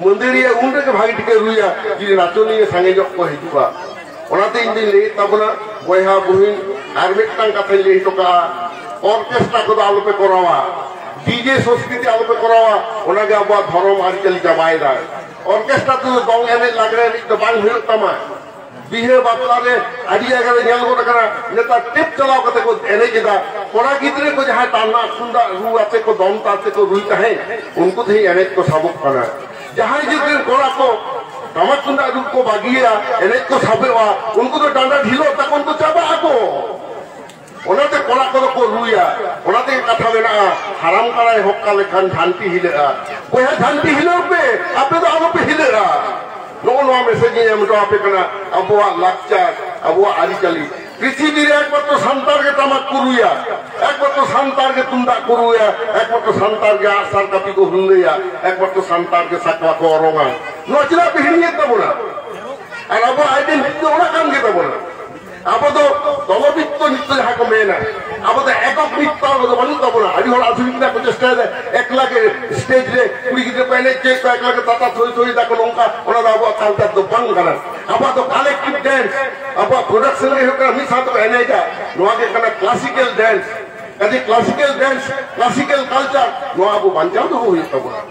ᱢᱟᱹᱫᱟᱹᱲᱤᱭᱟᱹ ᱩᱱ ᱨᱮᱜᱮ ᱵᱷᱟᱜᱮ ᱴᱷᱤᱠᱮ ᱨᱩᱭᱟ, ᱡᱩᱫᱤ ᱱᱟᱪᱚᱱᱤᱭᱟᱹ ᱥᱟᱸᱜᱮ ᱧᱚᱜ ᱠᱚ ᱦᱤᱡᱩᱜᱼᱟ᱾ ᱚᱱᱟᱛᱮ ᱤᱧ ᱫᱩᱧ ᱞᱟᱹᱭᱮᱫ ᱛᱟᱵᱚᱱᱟ, ᱵᱚᱭᱦᱟ ᱵᱩᱦᱤᱱ, ᱟᱨ ᱢᱤᱫᱴᱟᱝ ᱠᱟᱛᱷᱟᱧ ᱞᱟᱹᱭ ᱦᱚᱴᱚ ᱠᱟᱜᱼᱟ, ᱚᱨᱠᱮᱥᱴᱨᱟ ᱠᱚᱫᱚ ᱟᱞᱚᱯᱮ ᱠᱚᱨᱟᱣᱟ, ᱰᱤᱡᱮ ᱥᱚᱝᱥᱠᱨᱤᱛᱤ ᱟᱞᱚᱯᱮ ᱠᱚᱨᱟᱣᱟ, ᱚᱱᱟᱜᱮ ᱟᱵᱚᱣᱟᱜ ᱫᱷᱚᱨᱚᱢ ᱟᱹᱨᱤᱪᱟᱹᱞᱤ ᱪᱟᱵᱟᱭᱮᱫᱟᱭ᱾ ᱚᱨᱠᱮᱥᱴᱨᱟ ᱛᱮᱫᱚ ᱫᱚᱝ ᱮᱱᱮᱡ ᱞᱟᱜᱽᱲᱮ ᱮᱱᱮᱡ ᱫᱚ ᱵᱟᱝ ᱦᱩᱭᱩᱜ ᱛᱟᱢᱟ᱾ ᱵᱤᱦᱟᱹ ᱵᱟᱯᱞᱟ ᱨᱮ ᱟᱹᱰᱤ ᱡᱟᱭᱜᱟ ᱨᱮ ᱧᱮᱞ ᱜᱚᱫ ᱟᱠᱟᱱᱟ, ᱱᱮᱛᱟᱨ ᱴᱮᱯ ᱪᱟᱞᱟᱣ ᱠᱟᱛᱮ ᱠᱚ ᱮᱱᱮᱡ ᱮᱫᱟ᱾ ᱠᱚᱲᱟ ᱜᱤᱫᱽᱨᱟᱹ ᱠᱚ ᱡᱟᱦᱟᱸᱭ ᱴᱟᱢᱟᱠ ᱛᱩᱢᱫᱟᱜ ᱨᱩ ᱟᱛᱮ ᱠᱚ ᱫᱚᱱ ᱛᱟᱛᱮ ᱠᱚ ᱨᱩᱭ ᱛᱟᱦᱮᱸᱫ, ᱩᱱᱠᱩ ᱛᱮᱦᱮᱧ ᱮᱱᱮᱡ ᱠᱚ ᱥᱟᱵᱚᱜ ᱠᱟᱱᱟ᱾ ᱡᱟᱦᱟᱸᱭ ᱡᱟᱹᱛ ᱨᱮᱱ ᱠᱚᱲᱟ ᱠᱚ ᱴᱟᱢᱟᱠ ᱛᱩᱢᱫᱟᱜ ᱨᱩ ᱠᱚ ᱵᱟᱹᱜᱤᱭᱟ, ᱮᱱᱮᱡ ᱠᱚ ᱥᱟᱵᱚᱜᱼᱟ, ᱩᱱᱠᱩ ᱫᱚ ᱰᱟᱸᱰᱟ ᱰᱷᱤᱞᱚᱜ ᱛᱟᱠᱚ, ᱩᱱᱠᱩ ᱪᱟᱵᱟᱜ ᱟᱠᱚ᱾ ᱚᱱᱟᱛᱮ ᱠᱚᱲᱟ ᱠᱚᱫᱚ ᱠᱚ ᱨᱩᱭᱟ᱾ ᱚᱱᱟᱛᱮ ᱠᱟᱛᱷᱟ ᱢᱮᱱᱟᱜᱼᱟ, ᱦᱟᱲᱟᱢ ᱠᱟᱲᱟᱭ ᱦᱚᱠᱟ ᱞᱮᱠᱷᱟᱱ ᱡᱷᱟᱱᱴᱤ ᱦᱤᱞᱟᱹᱜᱼᱟ᱾ ᱵᱚᱭᱦᱟ, ᱡᱷᱟᱱᱴᱤ ᱦᱤᱞᱟᱹᱣ ᱯᱮ, ᱟᱯᱮ ᱫᱚ ᱟᱞᱚᱯᱮ ᱦᱤᱞᱟᱹᱜᱼᱟ᱾ ᱱᱚᱜᱼᱚ ᱱᱚᱣᱟ ᱢᱮᱥᱮᱡᱽ ᱤᱧ ᱮᱢ ᱦᱚᱴᱚ ᱟᱯᱮ ᱠᱟᱱᱟ᱾ ᱟᱵᱚᱣᱟᱜ ᱞᱟᱠᱪᱟᱨ, ᱟᱵᱚᱣᱟᱜ ᱟᱹᱨᱤᱪᱟᱹᱞᱤ, ᱯᱨᱤᱛᱷᱤᱵᱤ ᱨᱮ ᱮᱠᱢᱟᱛᱨᱚ ᱥᱟᱱᱛᱟᱲ ᱜᱮ ᱴᱟᱢᱟᱠ ᱠᱚ ᱨᱩᱭᱟ, ᱮᱠᱢᱟᱛᱨᱚ ᱥᱟᱱᱛᱟᱲ ᱜᱮ ᱛᱩᱢᱫᱟᱜ ᱠᱚ ᱨᱩᱭᱟ, ᱮᱠᱢᱟᱛᱨᱚ ᱥᱟᱱᱛᱟᱲ ᱜᱮ ᱟᱜᱼᱥᱟᱨ ᱠᱟᱹᱯᱤ ᱠᱚ ᱦᱩᱞᱞᱟᱹᱭᱟ, ᱮᱠᱢᱟᱛᱨᱚ ᱥᱟᱱᱛᱟᱲ ᱜᱮ ᱥᱟᱠᱣᱟ ᱠᱚ ᱚᱨᱚᱝᱟ᱾ ᱱᱚᱣᱟ ᱪᱮᱫᱟᱜ ᱯᱮ ᱦᱤᱲᱤᱧᱮᱫ ᱛᱟᱵᱚᱱᱟ? ᱟᱨ ᱟᱵᱚᱣᱟᱜ ᱟᱭᱰᱮᱱᱴᱤᱴᱤ ᱫᱚ ᱚᱱᱟ ᱠᱟᱱ ᱜᱮ ᱛᱟᱵᱚᱱᱟ᱾ ᱟᱵᱚ ᱫᱚ ᱫᱚᱞᱚᱵᱷᱤᱛᱛᱚ ᱱᱤᱛᱚ ᱡᱟᱦᱟᱸ ᱠᱚ ᱢᱮᱱᱟ, ᱟᱵᱚ ᱫᱚ ᱮᱠᱚᱠ ᱱᱤᱛᱚ ᱟᱵᱚ ᱫᱚ ᱵᱟᱹᱱᱩᱜ ᱛᱟᱵᱚᱱᱟ᱾ ᱟᱹᱰᱤ ᱦᱚᱲ ᱟᱹᱥᱩᱞ ᱨᱮᱱᱟᱜ ᱠᱚ ᱪᱮᱥᱴᱟᱭᱮᱫᱟ, ᱮᱠᱞᱟ ᱜᱮ ᱥᱴᱮᱡ ᱨᱮ ᱠᱩᱲᱤ ᱜᱤᱫᱽᱨᱟᱹ ᱠᱚ ᱮᱱᱮᱡ ᱦᱚᱪᱚᱭᱮᱫ ᱠᱚᱣᱟ, ᱮᱠᱞᱟ ᱜᱮ ᱛᱟᱛᱟ ᱛᱷᱳᱭ ᱛᱷᱳᱭ ᱫᱟᱠᱚ, ᱱᱚᱝᱠᱟ᱾ ᱚᱱᱟ ᱫᱚ ᱟᱵᱚᱣᱟᱜ ᱠᱟᱞᱪᱟᱨ ᱫᱚ ᱵᱟᱝ ᱠᱟᱱᱟ᱾ ᱟᱵᱚᱣᱟᱜ ᱫᱚ ᱠᱟᱞᱮᱠᱴᱤᱵᱷ ᱰᱮᱱᱥ, ᱟᱵᱚᱣᱟᱜ ᱯᱨᱚᱰᱟᱠᱥᱚᱱ ᱜᱮ ᱦᱩᱭᱩᱜ ᱠᱟᱱᱟ ᱢᱤᱫ ᱥᱟᱶ ᱛᱮᱠᱚ ᱮᱱᱮᱡᱟ᱾ ᱱᱚᱣᱟ ᱜᱮ ᱠᱟᱱᱟ ᱠᱞᱟᱥᱤᱠᱟᱞ ᱰᱮᱱᱥ᱾ ᱠᱟᱡᱮ ᱠᱞᱟᱥᱤᱠᱟᱞ ᱰᱮᱱᱥ, ᱠᱞᱟᱥᱤᱠᱟᱞ ᱠᱟᱞᱪᱟᱨ, ᱱᱚᱣᱟ ᱟᱵᱚ ᱵᱟᱧᱪᱟᱣ ᱫᱚᱦᱚ ᱦᱩᱭᱩᱜ ᱛᱟᱵᱚᱱᱟ᱾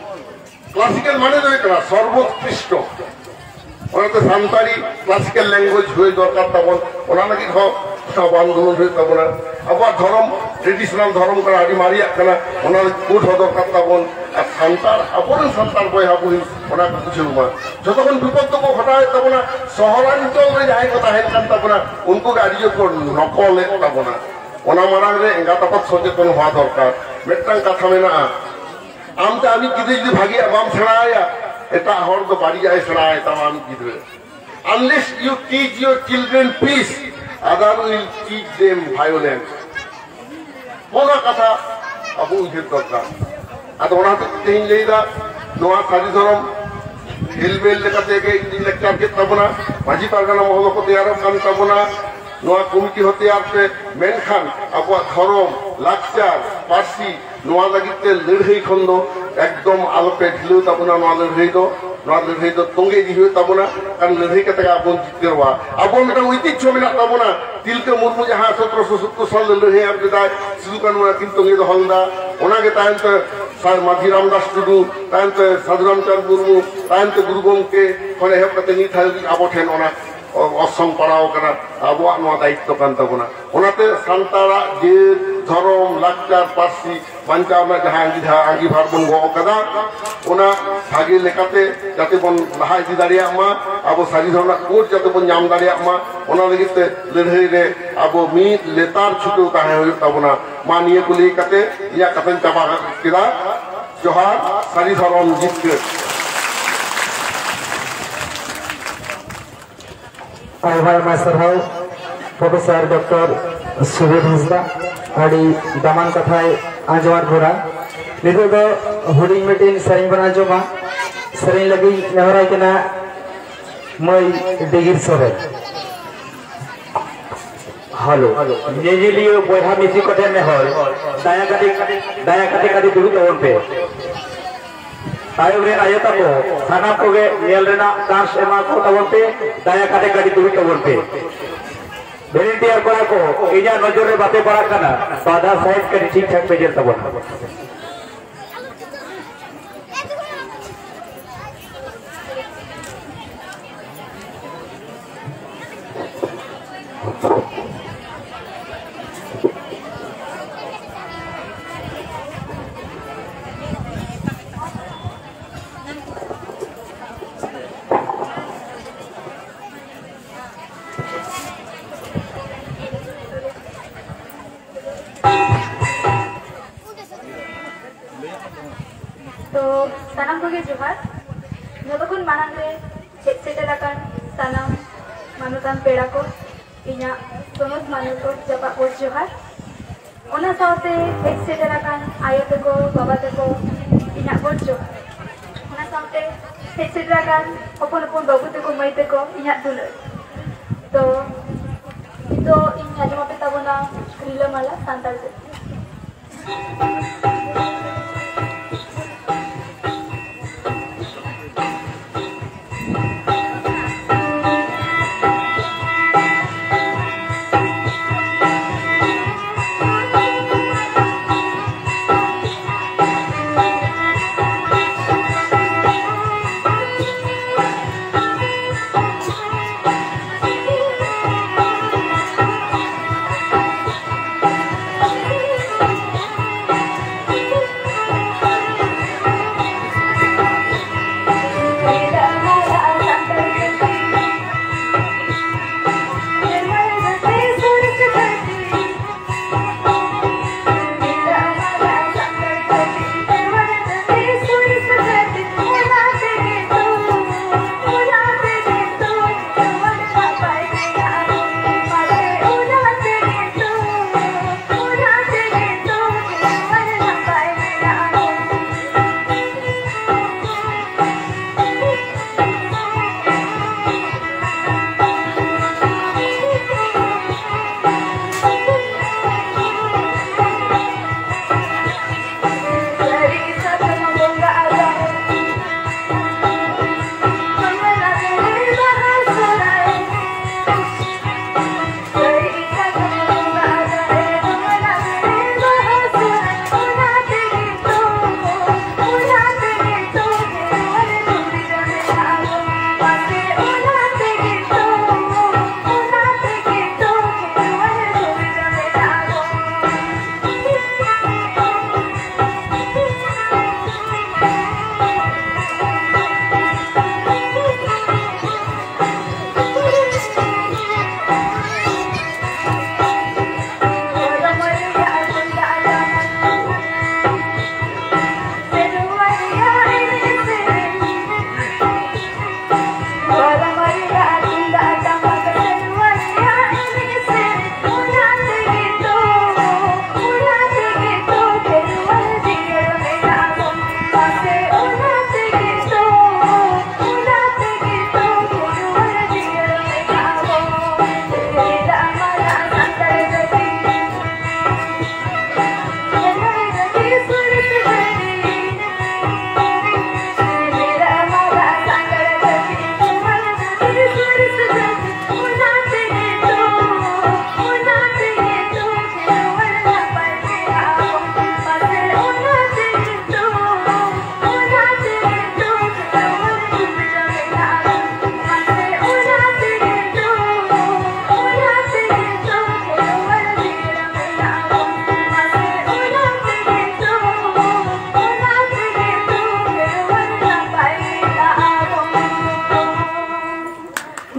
ᱠᱞᱟᱥᱤᱠᱟᱞ ᱢᱟᱱᱮ ᱫᱚ ᱦᱩᱭᱩᱜ ᱠᱟᱱᱟ ᱥᱚᱨᱵᱚᱛᱠᱨᱤᱥᱴᱚ᱾ ᱚᱱᱟᱛᱮ ᱥᱟᱱᱛᱟᱲᱤ ᱠᱞᱟᱥᱤᱠᱟᱞ ᱞᱮᱝᱜᱩᱭᱮᱡᱽ ᱦᱩᱭ ᱫᱚᱨᱠᱟᱨ ᱛᱟᱵᱚᱱ, ᱚᱱᱟ ᱞᱟᱹᱜᱤᱫ ᱦᱚᱸ ᱟᱵᱚ ᱟᱱᱫᱳᱞᱚᱱ ᱦᱩᱭᱩᱜ ᱛᱟᱵᱚᱱᱟ᱾ ᱟᱵᱚᱣᱟᱜ ᱫᱷᱚᱨᱚᱢ ᱴᱨᱮᱰᱤᱥᱚᱱᱟᱞ ᱫᱷᱚᱨᱚᱢ ᱠᱟᱱᱟ, ᱟᱹᱰᱤ ᱢᱟᱨᱮᱭᱟᱜ ᱠᱟᱱᱟ, ᱚᱱᱟ ᱞᱟᱹᱜᱤᱫ ᱠᱳᱰ ᱦᱚᱸ ᱫᱚᱨᱠᱟᱨ ᱛᱟᱵᱚᱱ᱾ ᱟᱨ ᱥᱟᱱᱛᱟᱲ, ᱟᱵᱚᱨᱮᱱ ᱥᱟᱱᱛᱟᱲ ᱵᱚᱭᱦᱟ ᱵᱚᱭᱦᱤ ᱚᱱᱟ ᱠᱚ ᱵᱩᱡᱷᱟᱹᱣ ᱢᱟ᱾ ᱡᱚᱛᱚ ᱠᱷᱚᱱ ᱵᱤᱯᱚᱫ ᱫᱚᱠᱚ ᱜᱷᱚᱴᱟᱣᱮᱫ ᱛᱟᱵᱚᱱᱟ ᱥᱚᱦᱚᱨᱟᱧᱪᱚᱞ ᱨᱮ ᱡᱟᱦᱟᱸᱭ ᱠᱚ ᱛᱟᱦᱮᱱ ᱠᱟᱱ ᱛᱟᱵᱚᱱᱟ, ᱩᱱᱠᱩ ᱜᱮ ᱟᱹᱰᱤ ᱡᱳᱨ ᱠᱚ ᱱᱚᱠᱚᱞᱮᱫ ᱛᱟᱵᱚᱱᱟ᱾ ᱚᱱᱟ ᱢᱟᱲᱟᱝ ᱨᱮ ᱮᱸᱜᱟᱛ ᱟᱯᱟᱛ ᱥᱚᱪᱮᱛᱚᱱ ᱦᱚᱣᱟ ᱫᱚᱨᱠᱟᱨ᱾ ᱢᱤᱫᱴᱟᱝ ᱠᱟᱛᱷᱟ ᱢᱮᱱᱟᱜᱼᱟ, ᱟᱢ ᱛᱮ ᱟᱢᱤᱡ ᱜᱤᱫᱽᱨᱟᱹ ᱡᱩᱫᱤ ᱵᱷᱟᱜᱮᱭᱟᱜ ᱵᱟᱢ ᱥᱮᱬᱟᱭᱟ, ᱮᱴᱟᱜ ᱦᱚᱲ ᱫᱚ ᱵᱟᱹᱲᱤᱡᱟᱜ ᱮ ᱥᱮᱬᱟᱭ ᱛᱟᱢᱟ ᱟᱢᱤᱡ ᱜᱤᱫᱽᱨᱟᱹ᱾ Unless you teach your children peace, other will teach them violence. ᱚᱱᱟ ᱠᱟᱛᱷᱟ ᱟᱵᱚ ᱩᱭᱦᱟᱹᱨ ᱫᱚᱨᱠᱟᱨ᱾ ᱟᱫᱚ ᱚᱱᱟ ᱦᱚᱛᱮᱡ ᱛᱮ ᱛᱮᱦᱮᱧ ᱞᱟᱹᱭᱫᱟ, ᱱᱚᱣᱟ ᱥᱟᱹᱨᱤ ᱫᱷᱚᱨᱚᱢ ᱦᱮᱞᱢᱮᱞ ᱞᱮᱠᱟᱛᱮ ᱜᱮ ᱤᱧ ᱞᱮᱠᱪᱟᱨ ᱠᱮᱫ ᱛᱟᱵᱚᱱᱟ᱾ ᱢᱟᱹᱡᱷᱤ ᱯᱟᱨᱜᱟᱱᱟ ᱢᱚᱦᱚᱞ ᱦᱚᱸᱠᱚ ᱛᱮᱭᱟᱨᱚᱜ ᱠᱟᱱ ᱛᱟᱵᱚᱱᱟ, ᱱᱚᱣᱟ ᱠᱚᱢᱤᱴᱤ ᱦᱚᱸ ᱛᱮᱭᱟᱨ ᱯᱮ᱾ ᱢᱮᱱᱠᱷᱟᱱ ᱟᱵᱚᱣᱟᱜ ᱫᱷᱚᱨᱚᱢ, ᱞᱟᱠᱪᱟᱨ, ᱯᱟᱹᱨᱥᱤ, ᱱᱚᱣᱟ ᱞᱟᱹᱜᱤᱫ ᱛᱮ ᱞᱟᱹᱲᱦᱟᱹᱭ ᱠᱷᱚᱱ ᱫᱚ ᱮᱠᱫᱚᱢ ᱟᱞᱚᱯᱮ ᱰᱷᱤᱞᱟᱹᱣ ᱛᱟᱵᱚᱱᱟ᱾ ᱱᱚᱣᱟ ᱞᱟᱹᱲᱦᱟᱹᱭ ᱫᱚ, ᱱᱚᱣᱟ ᱞᱟᱹᱲᱦᱟᱹᱭ ᱫᱚ ᱛᱚᱸᱜᱮ ᱤᱫᱤ ᱦᱩᱭᱩᱜ ᱛᱟᱵᱚᱱᱟ᱾ ᱠᱟᱨᱚᱱ ᱞᱟᱹᱲᱦᱟᱹᱭ ᱠᱟᱛᱮ ᱜᱮ ᱟᱵᱚ ᱵᱚᱱ ᱡᱤᱛᱠᱟᱹᱨᱚᱜᱼᱟ᱾ ᱟᱵᱚ ᱢᱤᱫᱴᱟᱝ ᱳᱭᱛᱤᱡᱷᱚ ᱢᱮᱱᱟᱜ ᱛᱟᱵᱚᱱᱟ᱾ ᱛᱤᱞᱠᱟᱹ ᱢᱩᱨᱢᱩ ᱡᱟᱦᱟᱸ ᱥᱚᱛᱨᱚᱥᱚ ᱥᱚᱛᱛᱚᱨ ᱥᱟᱞ ᱨᱮ ᱞᱟᱹᱲᱦᱟᱹᱭ ᱮᱢ ᱠᱮᱫᱟᱭ, ᱥᱤᱫᱩ ᱠᱟᱹᱱᱦᱩ ᱟᱹᱠᱤᱱ ᱛᱚᱸᱜᱮ ᱫᱚᱦᱚ ᱞᱮᱫᱟ᱾ ᱚᱱᱟᱜᱮ ᱛᱟᱭᱚᱢ ᱛᱮ ᱥᱟ-, ᱢᱟᱹᱡᱷᱤ ᱨᱟᱢᱫᱟᱥ ᱴᱩᱰᱩ, ᱛᱟᱭᱚᱢ ᱛᱮ ᱥᱟᱹᱫᱷᱩ ᱨᱟᱢᱪᱟᱸᱫᱽ ᱢᱩᱨᱢᱩ, ᱛᱟᱭᱚᱢ ᱛᱮ ᱜᱩᱨᱩ ᱜᱚᱢᱠᱮ ᱠᱷᱚᱱ ᱮᱦᱚᱵ ᱠᱟᱛᱮ ᱱᱤᱛ ᱦᱟᱹᱵᱤᱡ ᱟᱵᱚ ᱴᱷᱮᱱ ᱚᱱᱟ ᱚ-, ᱚᱨᱥᱚᱝ ᱯᱟᱲᱟᱣ ᱟᱠᱟᱱᱟ᱾ ᱟᱵᱚᱣᱟᱜ ᱱᱚᱣᱟ ᱫᱟᱭᱤᱛᱛᱚ ᱠᱟᱱ ᱛᱟᱵᱚᱱᱟ᱾ ᱚᱱᱟᱛᱮ ᱥᱟᱱᱛᱟᱲᱟᱜ ᱡᱟᱹᱛ, ᱫᱷᱚᱨᱚᱢ, ᱞᱟᱠᱪᱟᱨ, ᱯᱟᱹᱨᱥᱤ ᱵᱟᱧᱪᱟᱣ ᱨᱮᱱᱟᱜ ᱡᱟᱦᱟᱸ ᱟᱸᱜᱤᱵᱷᱟ-, ᱟᱸᱜᱤᱵᱷᱟᱨ ᱵᱚᱱ ᱜᱚᱜ ᱟᱠᱟᱫᱟ, ᱚᱱᱟ ᱵᱷᱟᱜᱮ ᱞᱮᱠᱟᱛᱮ ᱡᱟᱛᱮ ᱵᱚᱱ ᱞᱟᱦᱟ ᱤᱫᱤ ᱫᱟᱲᱮᱭᱟᱜ ᱢᱟ᱾ ᱟᱵᱚ ᱥᱟᱹᱨᱤ ᱫᱷᱚᱨᱚᱢ ᱨᱮᱱᱟᱜ ᱠᱳᱰ ᱡᱟᱛᱮ ᱵᱚᱱ ᱧᱟᱢ ᱫᱟᱲᱮᱭᱟᱜ ᱢᱟ, ᱚᱱᱟ ᱞᱟᱹᱜᱤᱫ ᱛᱮ ᱞᱟᱹᱲᱦᱟᱹᱭ ᱨᱮ ᱟᱵᱚ ᱢᱤᱫ ᱞᱮᱛᱟᱲ ᱪᱷᱩᱴᱟᱹᱣ ᱛᱟᱦᱮᱸ ᱦᱩᱭᱩᱜ ᱛᱟᱵᱚᱱᱟ᱾ ᱢᱟ, ᱱᱤᱭᱟᱹ ᱠᱚ ᱞᱟᱹᱭ ᱠᱟᱛᱮ ᱤᱧᱟᱹᱜ ᱠᱟᱛᱷᱟᱧ ᱪᱟᱵᱟ ᱠᱮᱫᱟ᱾ ᱡᱚᱦᱟᱨ, ᱥᱟᱹᱨᱤ ᱫᱷᱚᱨᱚᱢ ᱡᱤᱛᱠᱟᱹᱨ᱾ ᱟᱭᱢᱟ ᱟᱭᱢᱟ ᱥᱟᱨᱦᱟᱣ ᱯᱨᱚᱯᱷᱮᱥᱚᱨ ᱰᱚᱠᱴᱚᱨ ᱥᱩᱵᱤᱨ ᱦᱟᱸᱥᱫᱟ, ᱟᱹᱰᱤ ᱫᱟᱢᱟᱱ ᱠᱟᱛᱷᱟᱭ ᱟᱸᱡᱚᱢᱟᱫ ᱵᱚᱱᱟ᱾ ᱱᱤᱛᱚᱜ ᱫᱚ ᱦᱩᱰᱤᱧ ᱢᱤᱫᱴᱤᱱ ᱥᱮᱨᱮᱧ ᱵᱚᱱ ᱟᱸᱡᱚᱢᱟ᱾ ᱥᱮᱨᱮᱧ ᱞᱟᱹᱜᱤᱫ ᱱᱮᱦᱚᱨᱟᱭ ᱠᱟᱱᱟ ᱢᱟᱹᱭ ᱰᱤᱜᱤᱨ ᱥᱚᱨᱮᱱ᱾ ᱦᱮᱞᱳ, ᱧᱮᱧᱮᱞᱤᱭᱟᱹ ᱵᱚᱭᱦᱟ ᱢᱤᱥᱤ ᱠᱚᱴᱷᱮᱱ ᱱᱮᱦᱚᱨ, ᱫᱟᱭᱟ ᱠᱟᱛᱮ, ᱫᱟᱭᱟ ᱠᱟᱛᱮ ᱠᱟᱹᱴᱤᱡ ᱫᱩᱲᱩᱵ ᱛᱟᱵᱚᱱ ᱯᱮ᱾ ᱛᱟᱭᱚᱢ ᱨᱮ ᱟᱭᱳ ᱛᱟᱠᱚ, ᱥᱟᱱᱟᱢ ᱠᱚᱜᱮ ᱧᱮᱞ ᱨᱮᱱᱟᱜ ᱪᱟᱱᱥ ᱮᱢᱟ ᱠᱚ ᱛᱟᱵᱚᱱ ᱯᱮ, ᱫᱟᱭᱟ ᱠᱟᱛᱮ ᱠᱟᱹᱴᱤᱡ ᱫᱩᱲᱩᱵ ᱛᱟᱵᱚᱱ ᱯᱮ᱾ ᱵᱷᱚᱞᱮᱱᱴᱤᱭᱟᱨ ᱠᱚᱲᱟ ᱠᱚ, ᱤᱧᱟᱹᱜ ᱱᱚᱡᱚᱨ ᱨᱮ ᱵᱟᱯᱮ ᱯᱟᱲᱟᱜ ᱠᱟᱱᱟ, ᱵᱟᱫᱷᱟ ᱥᱟᱭᱤᱰ ᱠᱟᱹᱴᱤᱡ ᱴᱷᱤᱠ ᱴᱷᱟᱠ ᱯᱮ ᱧᱮᱞ ᱛᱟᱵᱚᱱᱟ᱾ ᱛᱚ, ᱥᱟᱱᱟᱢ ᱠᱚᱜᱮ ᱡᱚᱦᱟᱨ᱾ ᱡᱚᱛᱚ ᱠᱷᱚᱱ ᱢᱟᱲᱟᱝ ᱨᱮ ᱦᱮᱡ ᱥᱮᱴᱮᱨ ᱟᱠᱟᱱ ᱥᱟᱱᱟᱢ ᱢᱟᱱᱚᱛᱟᱱ ᱯᱮᱲᱟ ᱠᱚ, ᱤᱧᱟᱹᱜ ᱥᱚᱱᱚᱛ ᱢᱟᱱᱚᱛ ᱠᱚ ᱡᱟᱯᱟᱜ ᱜᱚᱰ ᱡᱚᱦᱟᱨ᱾ ᱚᱱᱟ ᱥᱟᱶᱛᱮ ᱦᱮᱡ ᱥᱮᱴᱮᱨ ᱟᱠᱟᱱ ᱟᱭᱳ ᱛᱟᱠᱚ, ᱵᱟᱵᱟ ᱛᱟᱠᱚ, ᱤᱧᱟᱹᱜ ᱜᱚᱰ ᱡᱚᱦᱟᱨ᱾ ᱚᱱᱟ ᱥᱟᱶᱛᱮ ᱦᱮᱡ ᱥᱮᱴᱮᱨ ᱟᱠᱟᱱ ᱦᱚᱯᱚᱱ ᱦᱚᱯᱚᱱ ᱵᱟᱹᱵᱩ ᱛᱟᱠᱚ, ᱢᱟᱹᱭ ᱛᱟᱠᱚ, ᱤᱧᱟᱹᱜ ᱫᱩᱞᱟᱹᱲ᱾ ᱛᱚ, ᱱᱤᱛᱚᱜ ᱤᱧ ᱟᱸᱡᱚᱢ ᱟᱯᱮ ᱛᱟᱵᱚᱱᱟ ᱨᱤᱞᱟᱹᱢᱟᱞᱟ ᱥᱟᱱᱛᱟᱲ ᱛᱮ᱾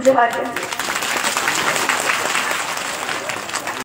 ᱡᱚᱦᱟᱨ ᱜᱮ᱾